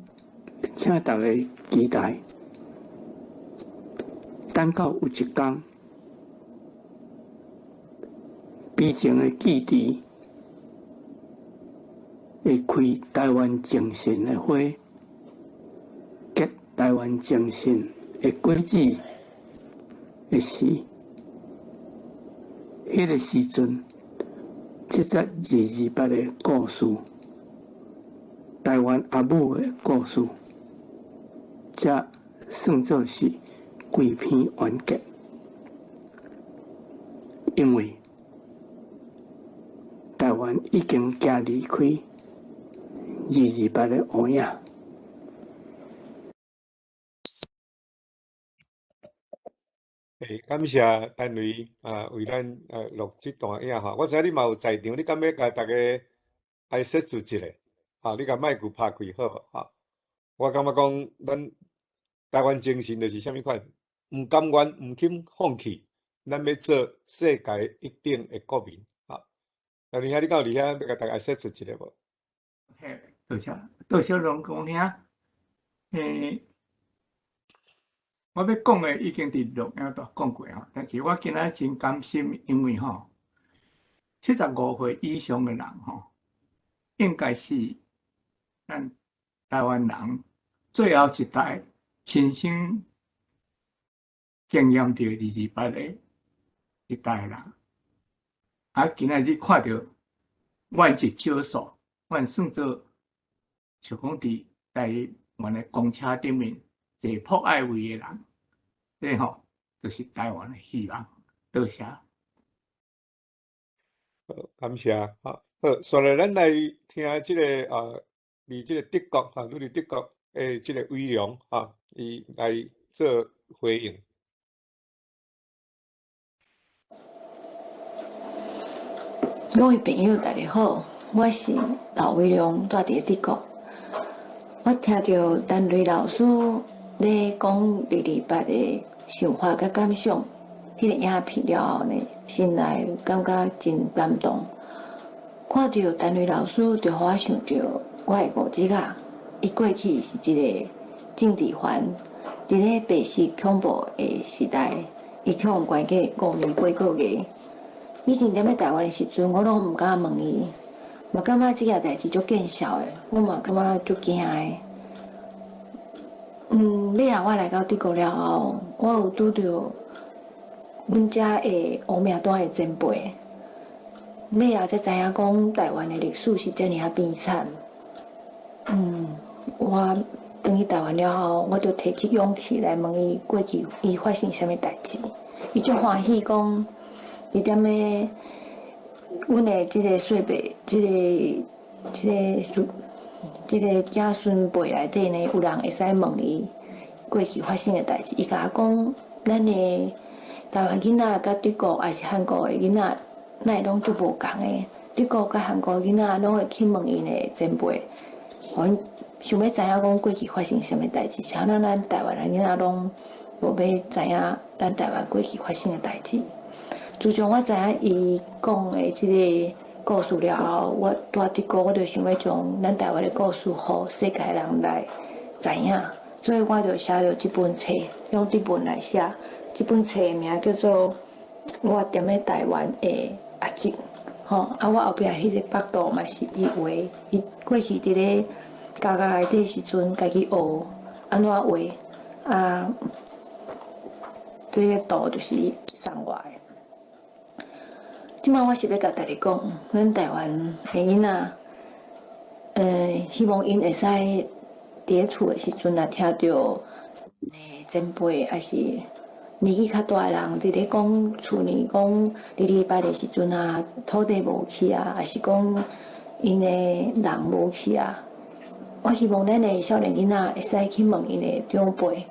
Speaker 14: 請大家期待，等到有一天，悲情的記憶會開台灣精神的花，結台灣精神的果子的時，彼个時陣，這則228的故事，台灣阿母的故事，才算做是規篇完結，因為台灣已經行離開228的烏影。
Speaker 1: 欸，感謝陳雷啊，為咱錄這段影吼。我知影你嘛有在場，你敢欲共大家來說述一下？啊，你共麥克拍開好無？哈，我感覺講，咱台灣精神就是啥物款？毋甘願，毋肯放棄，咱欲做世界一等的國民。啊，陳雷兄，你敢有佇遐欲共大家說述一下無？
Speaker 14: 嘿，多謝，多謝龍公兄。我欲講的已經佇錄音度講過吼，但是我今仔真甘心，因為吼，75歲以上的人吼，應該是咱台灣人最後一代親身經驗著228的一代人。啊，今仔日看著，阮是少數，阮算做像講佇台灣的公車頂面坐博愛位的人，這吼就是台灣的希望。多謝。
Speaker 1: 好，感謝。好，好，紲來咱來聽這个啊，佇這个德國哈，佇德國的這个偉良哈，伊來做回應。
Speaker 15: 各位朋友，大家好，我是劉偉良，住佇德國。我聽著陳雷老師咧講二二八的想法佮感想，彼个影片了後呢，心內感覺真感動。看著陳雷老師，就予我想著我的五姊仔，伊過去是一个政治犯，佇咧白色恐怖的時代，伊予人關過5年8個月。以前踮咧台灣的時陣，我攏毋敢問伊，嘛感覺這件代誌足見笑的，我嘛感覺足驚的。尾仔我來到德國了後，我有拄著阮遮的烏名單的前輩，尾仔才知影講台灣的歷史是遮爾仔悲慘。我轉去台灣了後，我就提起勇氣來問伊過去伊發生啥物代誌，伊足歡喜講。伊踮咧，阮的這个歲輩，這个這个子孫輩內底呢，有人會使問伊過去發生的代誌。伊共我講，咱的台灣囡仔佮德國抑是韓國的囡仔，哪會攏足無仝的？德國佮韓國囡仔攏會去問𪜶的前輩，予𪜶想欲知影講過去發生啥物代誌，是按怎咱台灣的囡仔攏無欲知影咱台灣過去發生的代誌。自從我知影伊講的這个故事了後，我蹛德國，我就想欲將咱台灣的故事，予世界人來知影，所以我就寫著這本冊，用德文來寫。這本冊的名叫做《我踮咧台灣的阿叔》，吼啊！我後壁彼個北圖嘛是伊畫，伊過去佇咧監獄內底時陣，家己學按怎畫啊？這个圖就是伊送我的。這擺我是欲共大家講，咱台灣的囡仔，希望𪜶會使佇咧厝的時陣，若聽著前輩抑是年紀較大的人佇咧講厝裡講二二八的時陣啊，土地無去啊，抑是講𪜶的人無去啊，我希望咱的少年囡仔會使去問𪜶的長輩，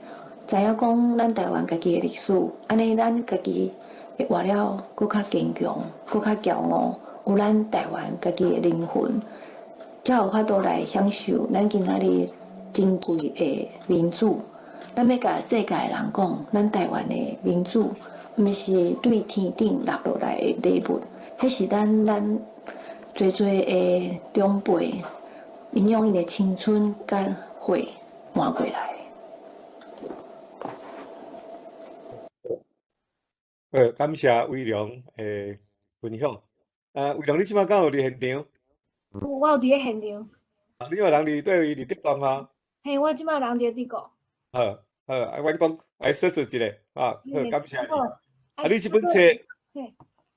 Speaker 15: 知影講咱台灣家己的歷史，按呢咱家己會活了閣較堅強，閣較驕傲，有咱台灣家己的靈魂，才有法度來享受咱今仔日珍貴的民主。咱欲共世界的人講，咱台灣的民主，毋是對天頂落落來的禮物，彼是咱濟濟的長輩，𪜶用𪜶的青春佮血換過來。
Speaker 1: 好，感謝偉良的分享。啊，偉良，你這擺敢有佇現場？
Speaker 16: 有，我有佇咧現場。
Speaker 1: 啊，你這擺人佇佗位？佇德國吼？
Speaker 16: 嘿，我這擺人佇德國。
Speaker 1: 好，好，啊，阮講來說說一下，啊，好，感謝你。啊，你這本冊，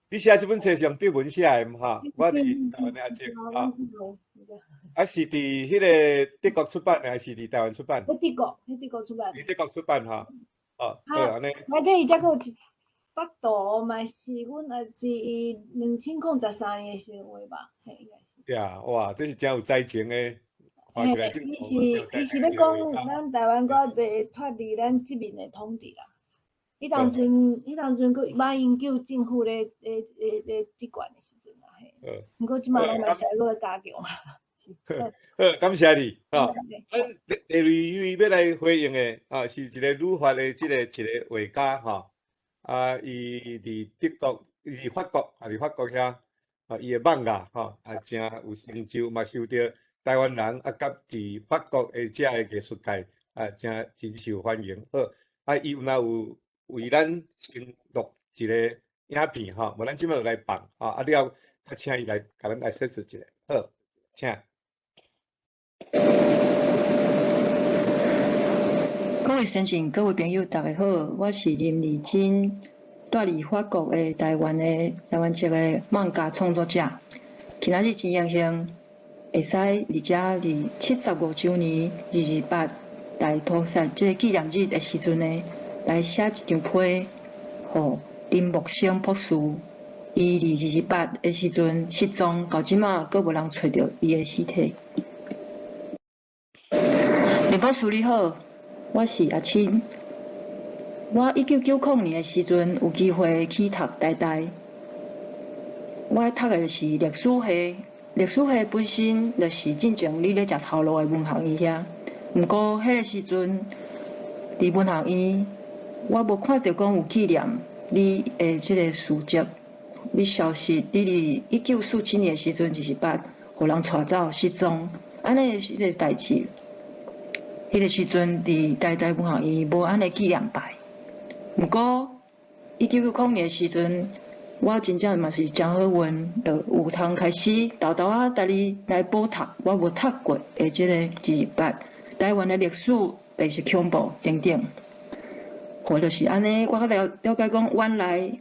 Speaker 1: 你寫這本冊是用德文寫的毋哈？我佇台灣的阿叔，啊，啊是佇彼个德國出版的，還是佇台灣出版？
Speaker 16: 佇德國，佇德國出版。
Speaker 1: 佇德國出版吼，哦，好，按呢。
Speaker 16: 內底伊才閣有一幅圖嘛，是阮阿姊伊2013年的時陣畫吧，嘿，應該是。
Speaker 1: 對啊，哇，這是真有才情的。
Speaker 16: 嘿，伊是欲講咱台灣閣袂脫離咱殖民的統治啦。彼當陣閣馬英九政府咧執權的時陣啦，嘿。毋過這擺攏嘛是愛閣加強啊。
Speaker 1: 好，感謝你，吼。咱第二位欲來回應的，啊，是一个旅法的這个一个畫家，吼。啊，伊佇德國，伊佇法國，啊，佇法國遐，啊，伊的漫畫，吼，啊，誠有成就，嘛受著台灣人啊，佮佇法國的遮个藝術界啊，誠受歡迎。好，啊，伊有若有為咱先錄一个影片吼，無咱這擺就來放，吼，啊了，再請伊來共咱來說說一下。好，請。
Speaker 17: 各位先進，各位朋友，大家好，我是林麗珍，住佇法國的台灣的台灣籍的漫畫創作者。今仔日真榮幸，會使佇遮佇七十五週年二二八大屠殺這个紀念日的時陣呢，來寫一張批，予林木生博士。伊佇二二八的時陣失蹤，到這馬閣無人揣著伊的屍體。林博士你好，我是阿青。我1990年的時陣有機會去讀台大，我讀的是歷史系。歷史系本身就是進前你咧食頭路的文學院遐，毋過彼个時陣佇文學院，我無看著講有紀念你的這个事蹟。你消失，你佇1947年的時陣，二二八，予人帶走失蹤，按呢彼个代誌，彼个時陣佇台大文學院無按呢紀念牌。毋過1990年的時陣，我真正嘛是誠好運，就有通開始沓沓仔家己來補讀我無讀過的這個二二八台灣的歷史、白色恐怖等等。或就是按呢，我較了了解講，原來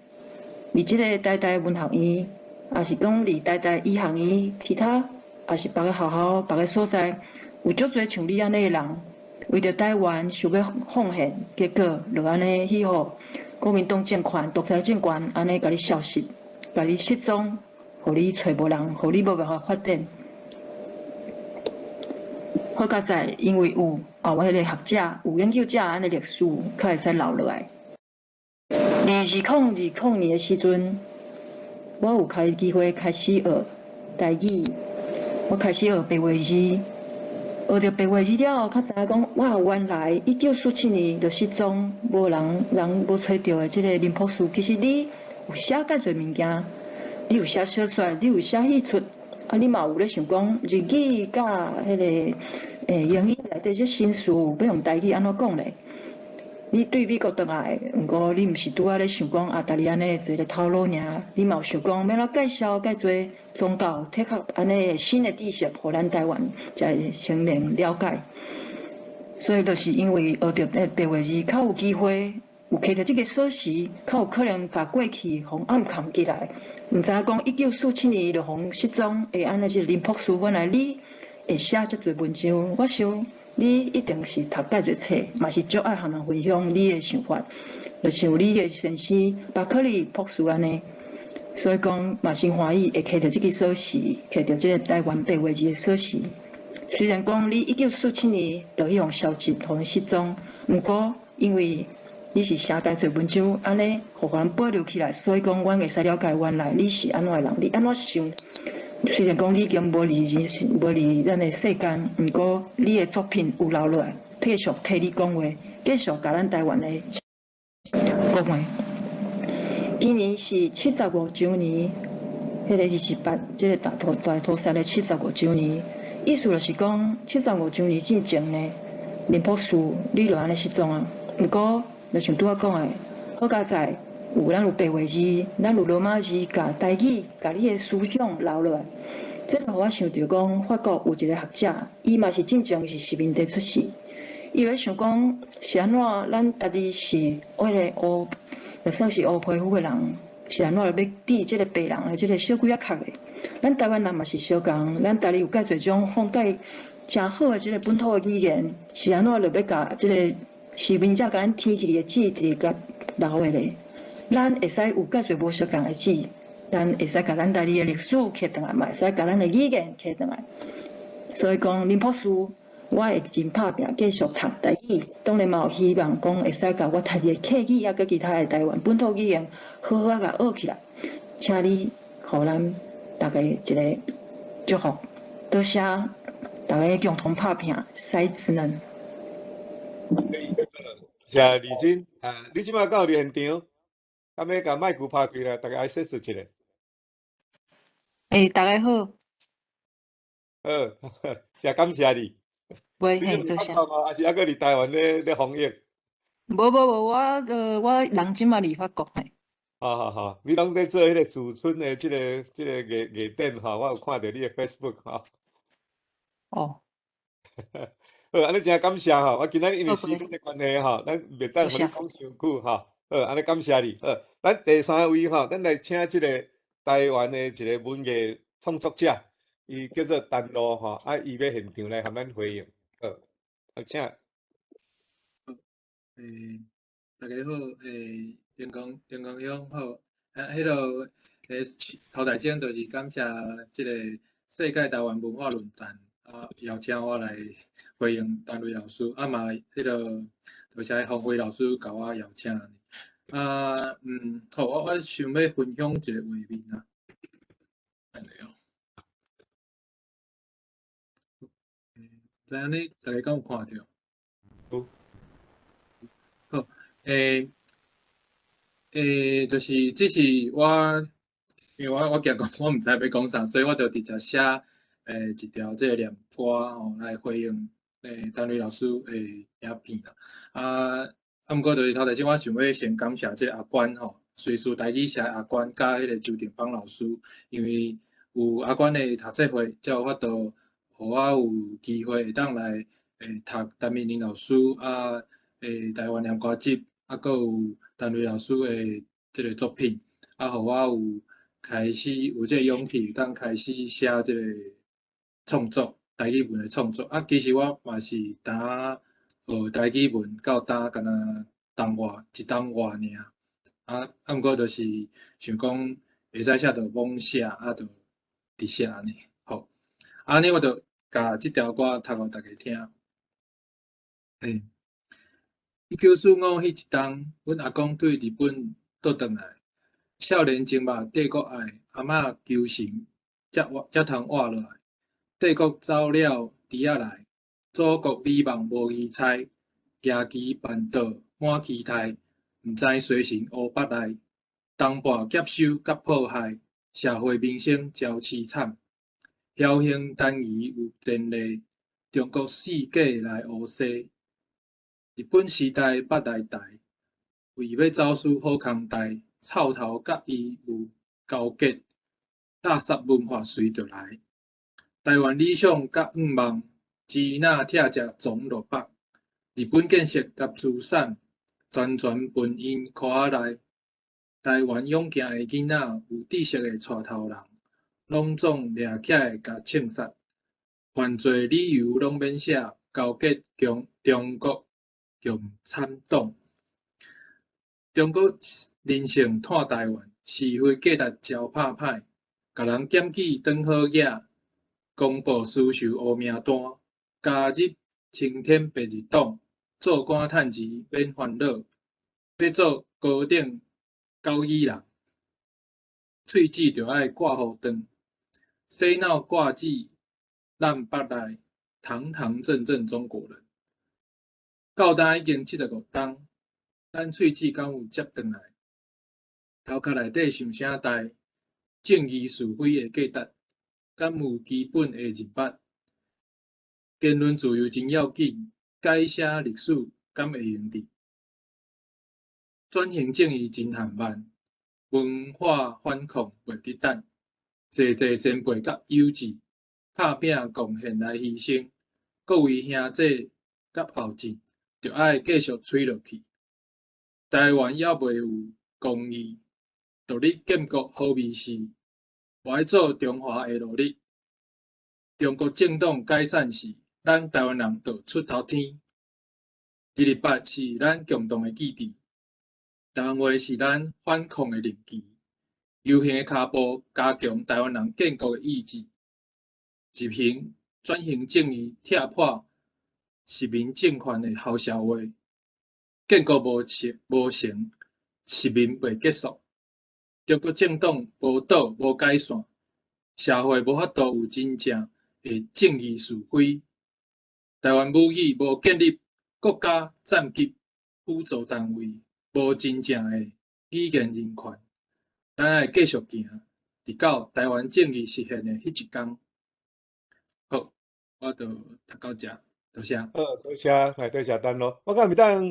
Speaker 17: 佇這个台大文學院，抑是講佇台大醫學院，其他抑是別个學校、別个所在，有足濟像你按呢的人，為著台灣想欲奉獻，結果就按呢去予國民黨政權、獨裁政權按呢共你消失，共你失蹤，予你揣無人，予你無辦法發展。好佳哉，因為有後彼个學者、有研究者按呢歷史，較會使留落來。佇2020年的時陣，我有開機會開始學台語，我開始學白話字。學著白話字了後，較知影講，哇，原來1947年就失蹤，無人人無揣著的這个林博士，其實你有寫蓋濟物件，你有寫小說，你有寫戲出，啊，你嘛有咧想講日語佮彼个英語內底這新詞欲用台語按怎講咧？你對美國轉來，毋過你毋是拄仔咧想講啊，家己按呢做个頭路爾，你嘛有想講欲按怎介紹蓋濟宗教體學按呢新的知識，予咱台灣才會先能了解。所以就是因為學著白話字，較有機會有揢著這个鎖匙，較有可能共過去予暗藏起來。毋知影講1947年就予失蹤，會按呢這個林博士，原來你會寫遮濟文章，我想你一定是讀蓋濟冊，嘛是足愛和人分享你的想法，就像你的先生巴克利博士按呢。所以講嘛真歡喜會揢著這支鎖匙，揢著這個台灣白話字的鎖匙。雖然講你1947年就彼予消失，予人失蹤，毋過因為你是寫蓋濟文章，按呢，予咱保留起來，所以講阮會使了解原來你是按怎的人，你按怎想。雖然講你已經無佇人無佇咱的世間，毋過你的作品有留落來，繼續替你講話，繼續共咱台灣的講話。今年是七十五週年，彼个二二八，這个大屠殺的七十五週年，意思就是講七十五週年進前呢，林博士你就按呢失蹤啊。毋過，就像拄仔講的，好佳哉，有咱有白話字，咱有羅馬字，共台語，共你的思想留落來。這就予我想著講，法國有一个學者，伊嘛是進前是殖民地出世，伊咧想講是按怎，咱家己是彼个烏，就算是烏皮膚的人，是按怎欲治這个白人的這个小鬼仔殼的？咱台灣人嘛是相仝，咱家己有蓋濟種放蓋誠好的這个本土的語言，是按怎就欲共這个殖民者共咱添去的字佇共留的咧？咱會使有蓋濟無相仝的字，咱會使共咱家己的歷史揢轉來，嘛會使共咱的語言揢轉來。所以講，林博士，我會真拍拚繼續讀台語，當然嘛有希望講會使共我讀的客語抑閣其他的台灣本土語言好好仔共學起來。請你予咱逐家一个祝福，多謝逐家共同拍拚，使智能。
Speaker 1: 謝麗珍，啊，你這擺敢有佇現場？敢欲共麥克拍開來，逐家愛說說一下。
Speaker 18: 欸，逐家好。
Speaker 1: 好，誠感謝你。
Speaker 18: 袂嘿，多謝。
Speaker 1: 抑是猶閣佇台灣咧防疫？
Speaker 18: 無無無，我人這馬佇法國嘿。
Speaker 1: 好好好，你攏咧做彼个駐村的這个藝展吼，我有看著你的 Facebook 吼。
Speaker 18: 哦。
Speaker 1: 好，按呢誠感謝吼，我今仔日因為時間的關係吼，咱袂當予你講傷久吼。好，按呢感謝你。好，咱第三位吼，咱來請這个台灣的一个文藝創作者。伊叫做陳露吼，啊，伊欲現場來和咱回應，好，啊，請。
Speaker 19: 欸，大家好，欸，連江連江鄉好，啊，彼落欸，頭代先就是感謝這個世界台灣文化論壇啊，邀請我來回應陳瑞老師，啊嘛，彼落多謝方輝老師共我邀請。啊，好，我想欲分享一個畫面啊，等下哦。知影你大家敢有看著？
Speaker 1: 有。
Speaker 19: 好，欸，欸，就是這是我，因為我驚講我毋知欲講啥，所以我就直接寫一條這個念歌吼來回應陳瑞老師的影片啦。啊，毋過就是頭頭先我想欲先感謝這個阿關吼，瑞士台語社阿關佮彼個周定邦老師，因為有阿關的讀冊會，才有法度予我有機會會當來讀陳明麟老師啊，台灣念歌集，啊，閣有陳瑞老師的這個作品，啊，予我有開始有這個勇氣，會當開始寫這個創作，台語文的創作。啊，其實我嘛是呾學台語文到今敢若冬外一冬外爾。啊，毋過就是想講會使寫就罔寫，啊，就直寫按呢。好，按呢我就共這條歌讀予大家聽。欸，1945彼一冬，阮阿公對日本倒轉來，少年情目帝國愛，阿嬤求神才活才通活落來。帝國走了豬仔來，祖國美夢無疑猜，行棋辦桌滿期待，毋知衰神烏腹內，同伴劫收佮迫害，社會民生焦淒慘。僥倖單兒有前例，中國四界來烏西。日本時代捌來台，為欲走私好康代，臭頭佮伊有勾結，垃圾文化隨著來。台灣理想佮願望，支那拆食總落北。日本建設佮資產，全權分𪜶箍仔內。台灣勇健的囡仔，有知識的帶頭人，攏總掠起來共槍殺。犯罪理由攏免寫，勾結共中國共產黨。中國人性湠台灣，是非價值招拍歹，共人檢舉當好額，公布私仇烏名單，加入青天白日黨，做官趁錢免煩惱，欲做高等狗語人，喙齒著愛掛予長，洗腦掛舌咱腹內，堂堂正正中國人。到今已經75冬，咱喙齒敢有接轉來？頭殼內底想啥代？正義是非的價值，敢有基本的認捌？言論自由真要緊，改寫歷史敢會用得？轉型正義真緩慢，文化反抗袂得等。濟濟前輩佮友志，拍拚貢獻來犧牲，各位兄弟佮後進，著愛繼續催落去。台灣猶未有公義，獨立建國好味事，無愛做中華的奴隸。中國政黨解散時，咱台灣人就出頭天。228是咱共同的記憶，台灣話是咱反抗的利器。遊行的跤步加強台灣人建國的意志，執行轉型正義，拆破殖民政權的好笑話。建國無成無成，殖民袂結束。中國政黨無倒無解散，社會無法度有真正的正義是非。台灣母語無建立國家層級輔助單位，無真正的語言人權。咱愛繼續行，直到台灣正義實現的彼一工。好，我就讀到遮，多謝。
Speaker 1: 好，多謝，來多謝陳露。我敢會當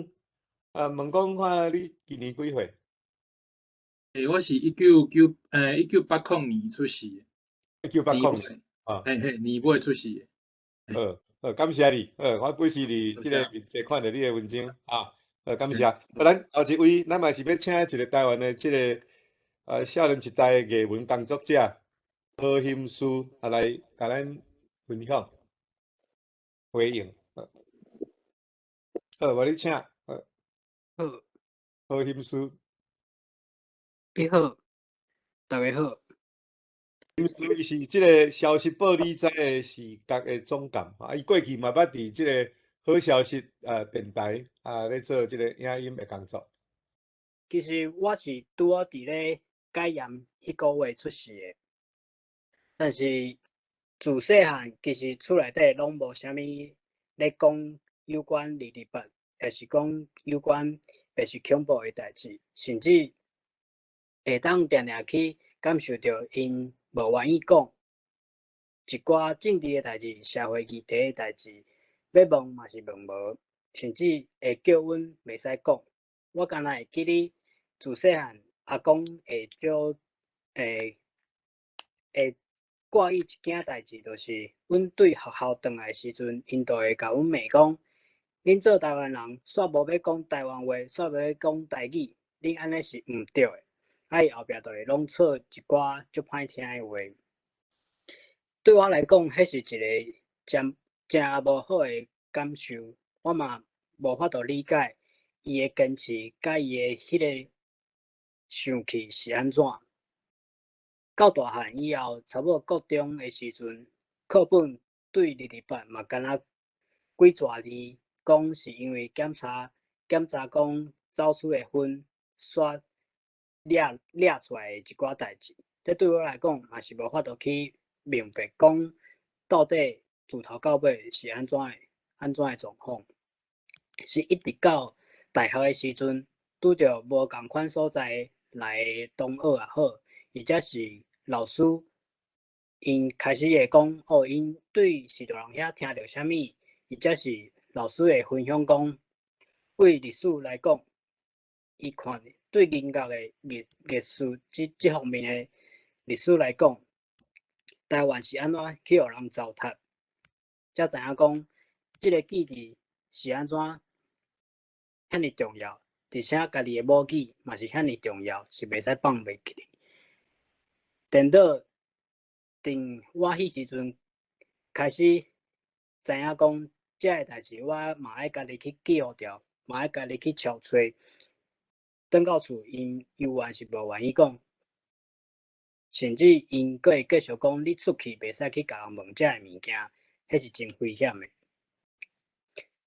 Speaker 1: 問講看你今年幾歲？
Speaker 19: 欸，我是1980年出世的。
Speaker 1: 1980年啊。
Speaker 19: 嘿嘿，年尾出世的。
Speaker 1: 好，好，感謝你。好，我幾時佇這个面冊看著你的文章啊。好，感謝。啊，咱後一位，咱嘛是欲請一个台灣的這个少年一代的藝文工作者，何欣思啊來共咱分享回應。好，無你請。
Speaker 20: 好。
Speaker 1: 何欣思。
Speaker 20: 你好，大家好。
Speaker 1: 欣思伊是這个消息報你知的視覺的總監，啊，伊過去嘛捌佇這个好消息電台啊咧做這个影音的工作。
Speaker 20: 其實我是拄好佇咧解嚴彼個月出世的，但是自細漢其實厝內底攏無啥物咧講有關二二八，抑是講有關白色恐怖的代誌，甚至會當定定去感受著𪜶無願意講一寡政治的代誌、社會議題的代誌，欲問嘛是問無，甚至會叫阮袂使講。我敢若會記得自細漢阿公會少會會掛意一件代誌，就是阮對學校轉來的時陣，𪜶就會共阮罵講：恁做台灣人，煞無欲講台灣話，煞無欲講台語，恁按呢是毋對的。啊，伊後壁就會攏吵一寡足歹聽的話。對我來講，彼是一个誠誠無好的感受，我嘛無法度理解伊的堅持，佮伊的彼个想氣是按怎。到大漢以後，差不多國中的時陣，課本對二二八嘛，敢若幾逝字，講是因為檢查講走私的薰煞掠掠出來的一寡代誌。這對我來講嘛是無法度去明白，講到底自頭到尾是按怎的狀況。是一直到大學的時陣，拄著無仝款所在來的同學也好，或者是老師，𪜶開始會講哦，𪜶對序大人遐聽著啥物，或者是老師會分享講，對歷史來講，伊看對音樂的藝術這方面的歷史來講，台灣是按怎去予人糟蹋，才知影講這个記憶是按怎遐爾重要，而且家己的母語嘛是遐爾重要，是袂使放袂記的。顛倒，佇我彼時陣開始知影講，這个代誌我嘛愛家己去記錄著，嘛愛家己去搜揣。轉到厝，𪜶猶原是無願意講，甚至𪜶閣會繼續講，你出去袂使去共人問這个物件，彼是真危險的。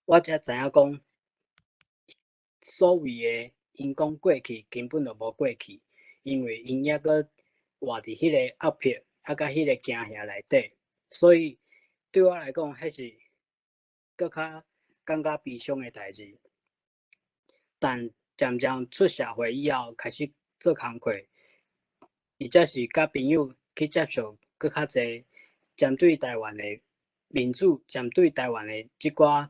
Speaker 20: 我才知影講，所謂的𪜶講過去，根本就無過去，因為𪜶猶閣活佇彼個壓迫，啊，佮彼個驚嚇內底，所以對我來講，彼是閣較感覺悲傷的代誌。但漸漸出社會以後，開始做工課，或者是佮朋友去接觸閣較濟，針對台灣的民主，針對台灣的這寡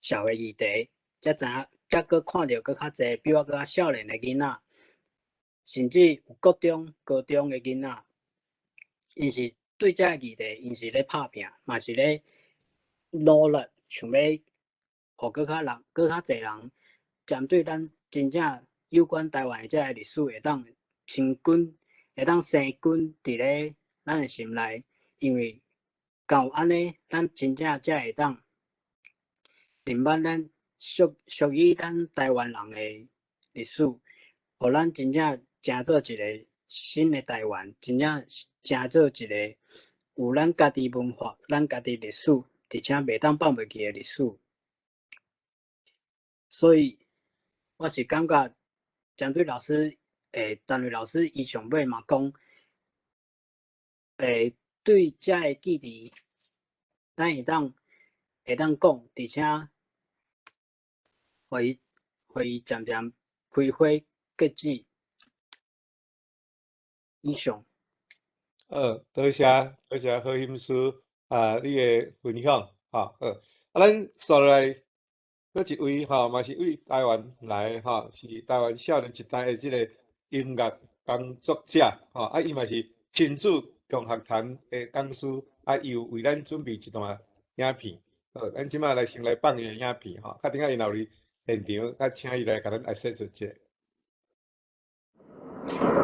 Speaker 20: 社會議題，才知影，才閣看著閣較濟，比我閣較少年的囡仔，甚至有國中、高中的囡仔，𪜶是對這個議題，𪜶是咧拍拚，嘛是咧努力，想欲予閣較人、閣較濟人，針對咱真正有關台灣的這個歷史，會當深根，會當生根佇咧咱的心內，因為敢有按呢，咱真正才會當認捌咱屬於咱台灣人的歷史，予咱真正成做一个新的台灣，真正成做一个有咱家己文化、咱家己歷史，而且袂當放袂記的歷史。所以，我是感覺針對老師，陳瑞老師伊上尾嘛講，對這个記憶，咱會當講，而且，予伊漸漸開花結籽。以上。
Speaker 1: 好，多謝多謝何欣思啊，你的分享，吼好。啊，咱紲落來，閣一位吼，嘛是對台灣來吼，是台灣少年一代的這個音樂工作者，吼啊，伊嘛是親子共學團的講師，啊，伊有為咱準備一段影片，好，咱這馬來先來放伊的影片，吼，較等下伊若有佇現場，較請伊來共咱來說說一下。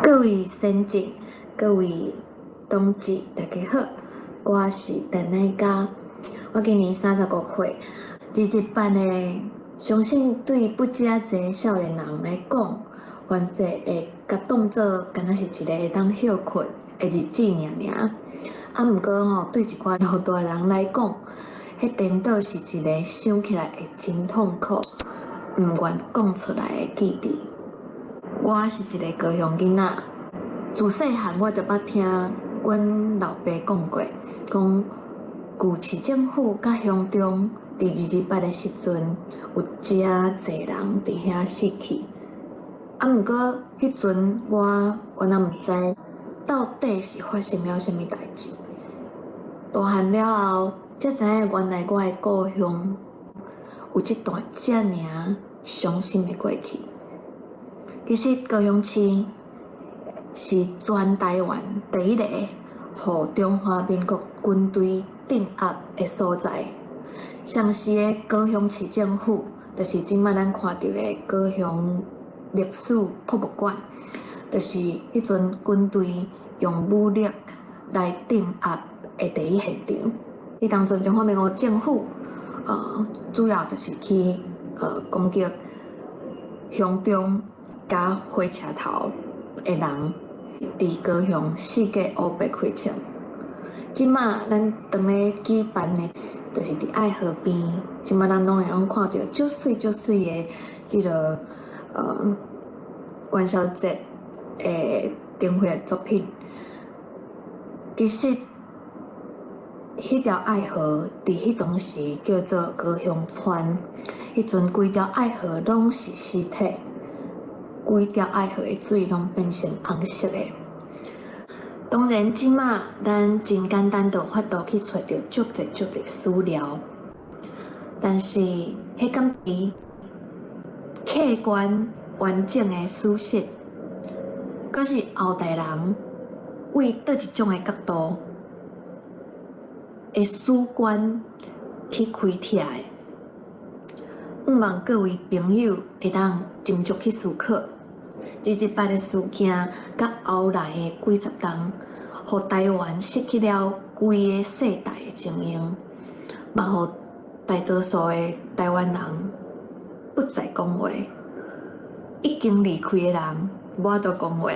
Speaker 21: 各位先進，各位同志，大家好，我是陳乃嘉，我今年35歲。228的，相信對不止一個少年人來講，凡勢會共當做敢若是一个會當歇睏的日子爾爾。啊，毋過吼，對一寡老大人來講，彼顛倒是一个想起來會真痛苦，毋願講出來的記憶。我是一个高雄囡仔，自細漢我就捌聽阮老爸講過，講舊市政府佮鄉中佇二二八的時陣，有誠濟人佇遐死去。啊，毋過彼陣我原來毋知到底是發生了啥物代誌。大漢了後，才知影原來我的故鄉有這段遮爾傷心的過去。其實高雄市是全台灣第一个予中華民國軍隊鎮壓的所在。當時的高雄市政府，就是這擺咱看著的高雄歷史博物館，就是彼陣軍隊用武力來鎮壓的第一現場。彼當陣中華民國政府，主要就是去攻擊鄉中佮火車頭的人，佇高雄四界烏白開槍。這馬咱當咧舉辦的，就是佇愛河邊，這馬咱攏會用看著足媠足媠的這个元宵節的燈會的作品。其實，彼條愛河佇彼當時叫做高雄川，彼陣規條愛河攏是屍體，規條愛河的水攏變成紅色的。當然，這馬咱真簡單就有法度去揣著足濟足濟史料，但是彼敢是客觀完整的史實，閣是後代人為佗一種的角度的史觀去開闢的。向望各位朋友會當斟酌去思考，二二八的事件佮後來的幾十冬，予台灣失去了規个世代的精英，嘛予大多數的台灣人不再講話，已經離開的人無法度講話，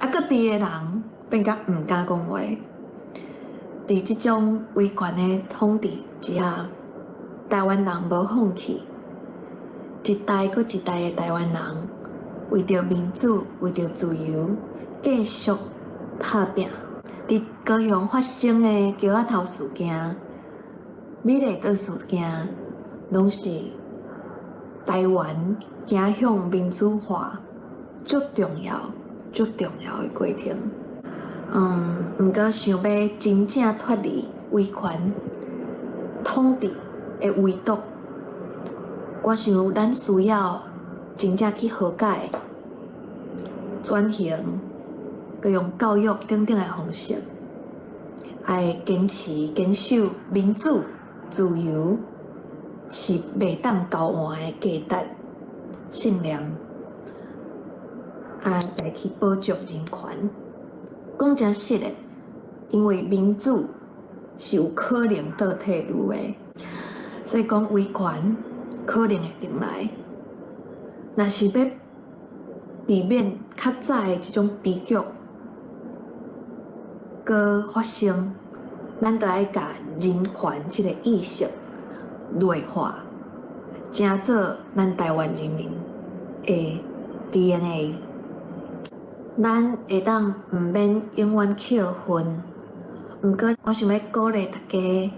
Speaker 21: 啊，閣佇的人變甲毋敢講話。佇這種威權的統治之下，台灣人無放棄，一代閣一代的台灣人為著民主、為著自由，繼續拍拚。佇高雄發生的橋仔頭事件、美麗島事件，攏是台灣走向民主化足重要、足重要的過程。毋過想欲真正脫離威權統治的圍堵，我想咱需要真正去和解、轉型，閣用教育等等的方式，愛堅持堅守民主、自由，是袂當交換的價值信念，啊，來去保障人權。講誠實的，因為民主是有可能倒退嚕的，所以講威權可能會轉來。若是欲避免較早的這種悲劇閣發生，咱就愛共人權這個意識內化，成做咱台灣人民的 DNA。咱會當毋免永遠抾恨，毋過我想欲鼓勵大家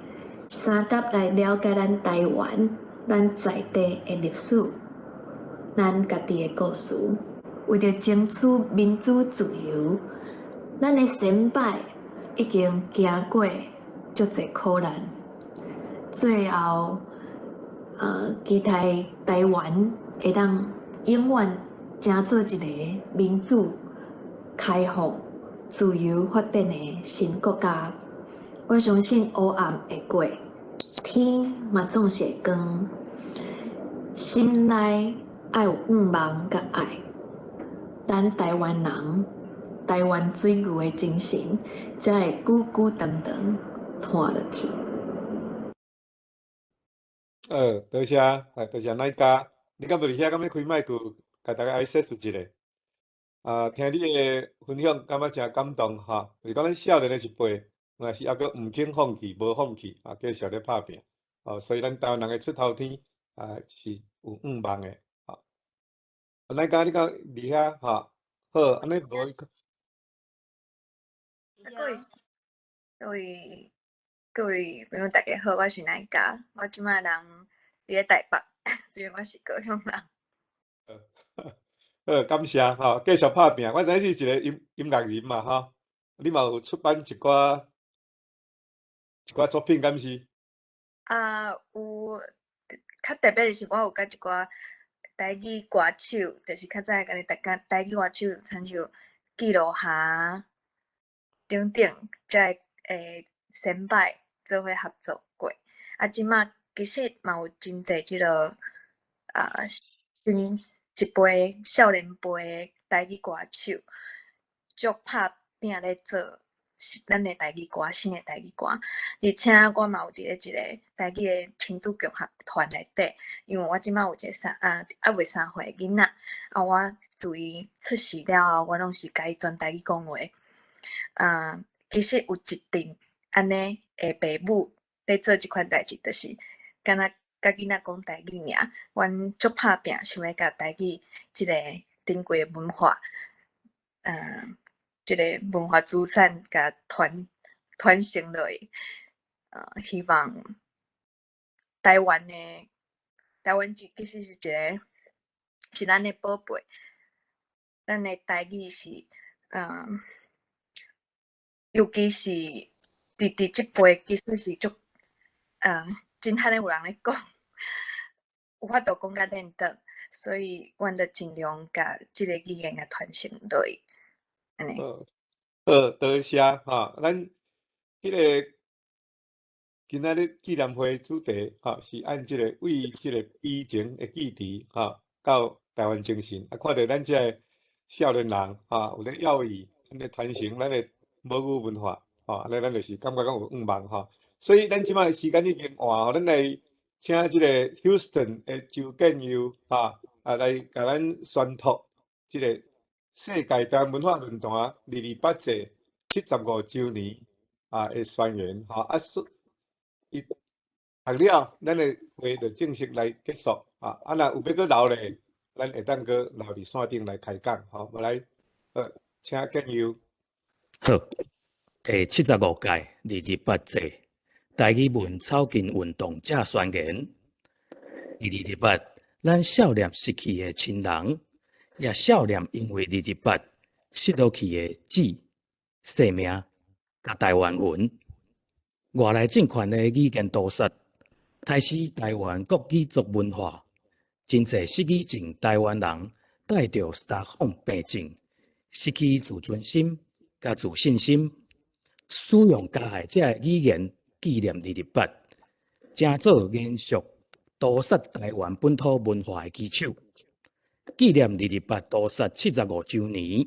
Speaker 21: 相佮來了解咱台灣、咱在地的歷史、咱家己的故事，為著爭取民主自由，咱的先輩已經行過足濟苦難，最後，期待台灣會當永遠成做一个民主、開放、自由發展的新國家。我相信黑暗會過，天嘛總是會光。心內愛有向望佮愛，咱台灣人台灣水牛的精神，才會久久長長傳落去。
Speaker 1: 多謝，啊，多謝乃嘉。你敢無佇遐？敢欲開麥克，共大家來說述一下？啊，聽你的分享，感覺誠感動吼。就是講咱少年的一輩，若是猶閣毋肯放棄，無放棄，啊，繼續咧拍拚。哦，所以咱台灣人的出頭天，啊，是有向望的。吼，乃嘉，你敢佇遐？吼，好，按呢無。
Speaker 3: 各位各位各位朋友，大家好，我是乃嘉，我這擺人佇咧台北，雖然我是高雄人。
Speaker 1: 好，感謝吼，繼續拍拚。我知影你是一個音樂人嘛，吼，你嘛有出版一寡作品，敢是？
Speaker 3: 啊，有，較特別的是，我有佮一寡台語歌手，就是較早共你大家台語歌手，親像記錄霞等等，這个先輩做伙合作過。啊，這馬其實嘛有真濟這个新一輩少年輩的台語歌手，足拍拚咧做咱的台語歌，新的台語歌。而且我嘛有佇咧一個台語的親子共學團內底，因為我這馬有一個猶未3歲的囡仔，啊，我自伊出世了後，我攏是共伊全台語講話。啊，其實有一陣按呢的爸母咧做這款代誌，就是敢若共囡仔講台語爾，阮足拍拚，想欲共台語這個珍貴的文化，這個文化資產共傳承落去。希望台灣其實是一個是咱的寶貝，咱的台語是，尤其是佇這輩，其實是足，真罕有人咧講，有法度講甲練轉，所以阮就盡量共這個語言共傳承落去，按呢。
Speaker 1: 好，好，多謝吼，咱彼个今仔日紀念會主題吼，是按這個為這個悲情的記憶吼，到台灣精神，啊，看著咱這个少年人吼，有咧耀意，咱咧傳承咱的母語文化，吼，按呢咱就是感覺講有向望吼。所以咱這擺時間已經晚吼，咱來請這個 Houston 的周建佑吼，啊來共咱宣讀這個世界台灣文化論壇228屆75週年啊的宣言吼，啊，伊讀了，咱的會就正式來結束啊。啊，若有欲閣留咧，咱會當閣留佇線頂來開講吼。我來，請建佑。
Speaker 6: 好，第75屆228屆台語文草根運動者宣言。228，咱數念失去的親人，也數念因為228失落去的志、生命、佮台灣魂。外來政權的語言屠殺，刣死台灣國語族文化，真濟失語症台灣人帶著斯德哥爾摩病症，失去自尊心佮自信心，使用加害者的語言紀念228，成做延續屠殺台灣本土文化的基礎。紀念228屠殺75週年，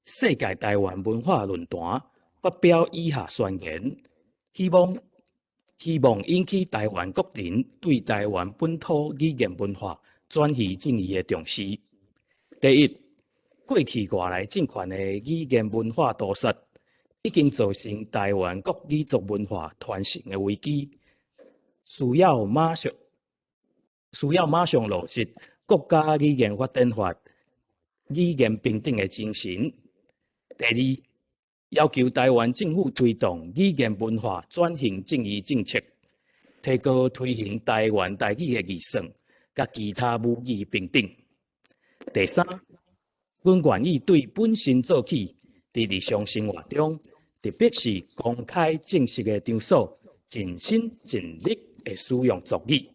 Speaker 6: 世界台灣文化論壇發表以下宣言，希望引起台灣國人對台灣本土語言文化轉移正義的重視。第一，過去外來政權的語言文化屠殺，已經造成台灣國語族文化傳承的危機，需要馬上落實國家語言發展法、語言平等的精神。第二，要求台灣政府推動語言文化轉型正義政策，提高推行台灣台語的預算，佮其他母語平等。第三，阮願意對本身做起，佇日常生活中，特別是公開正式的場所，盡心盡力的使用族語。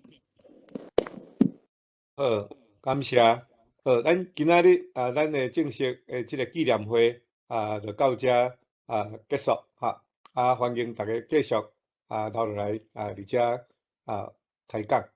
Speaker 1: 好，感謝。好，咱今仔日啊，咱的正式的這个紀念會啊，就到這啊結束哈。啊，歡迎大家繼續啊留落來啊，佇遮啊開講。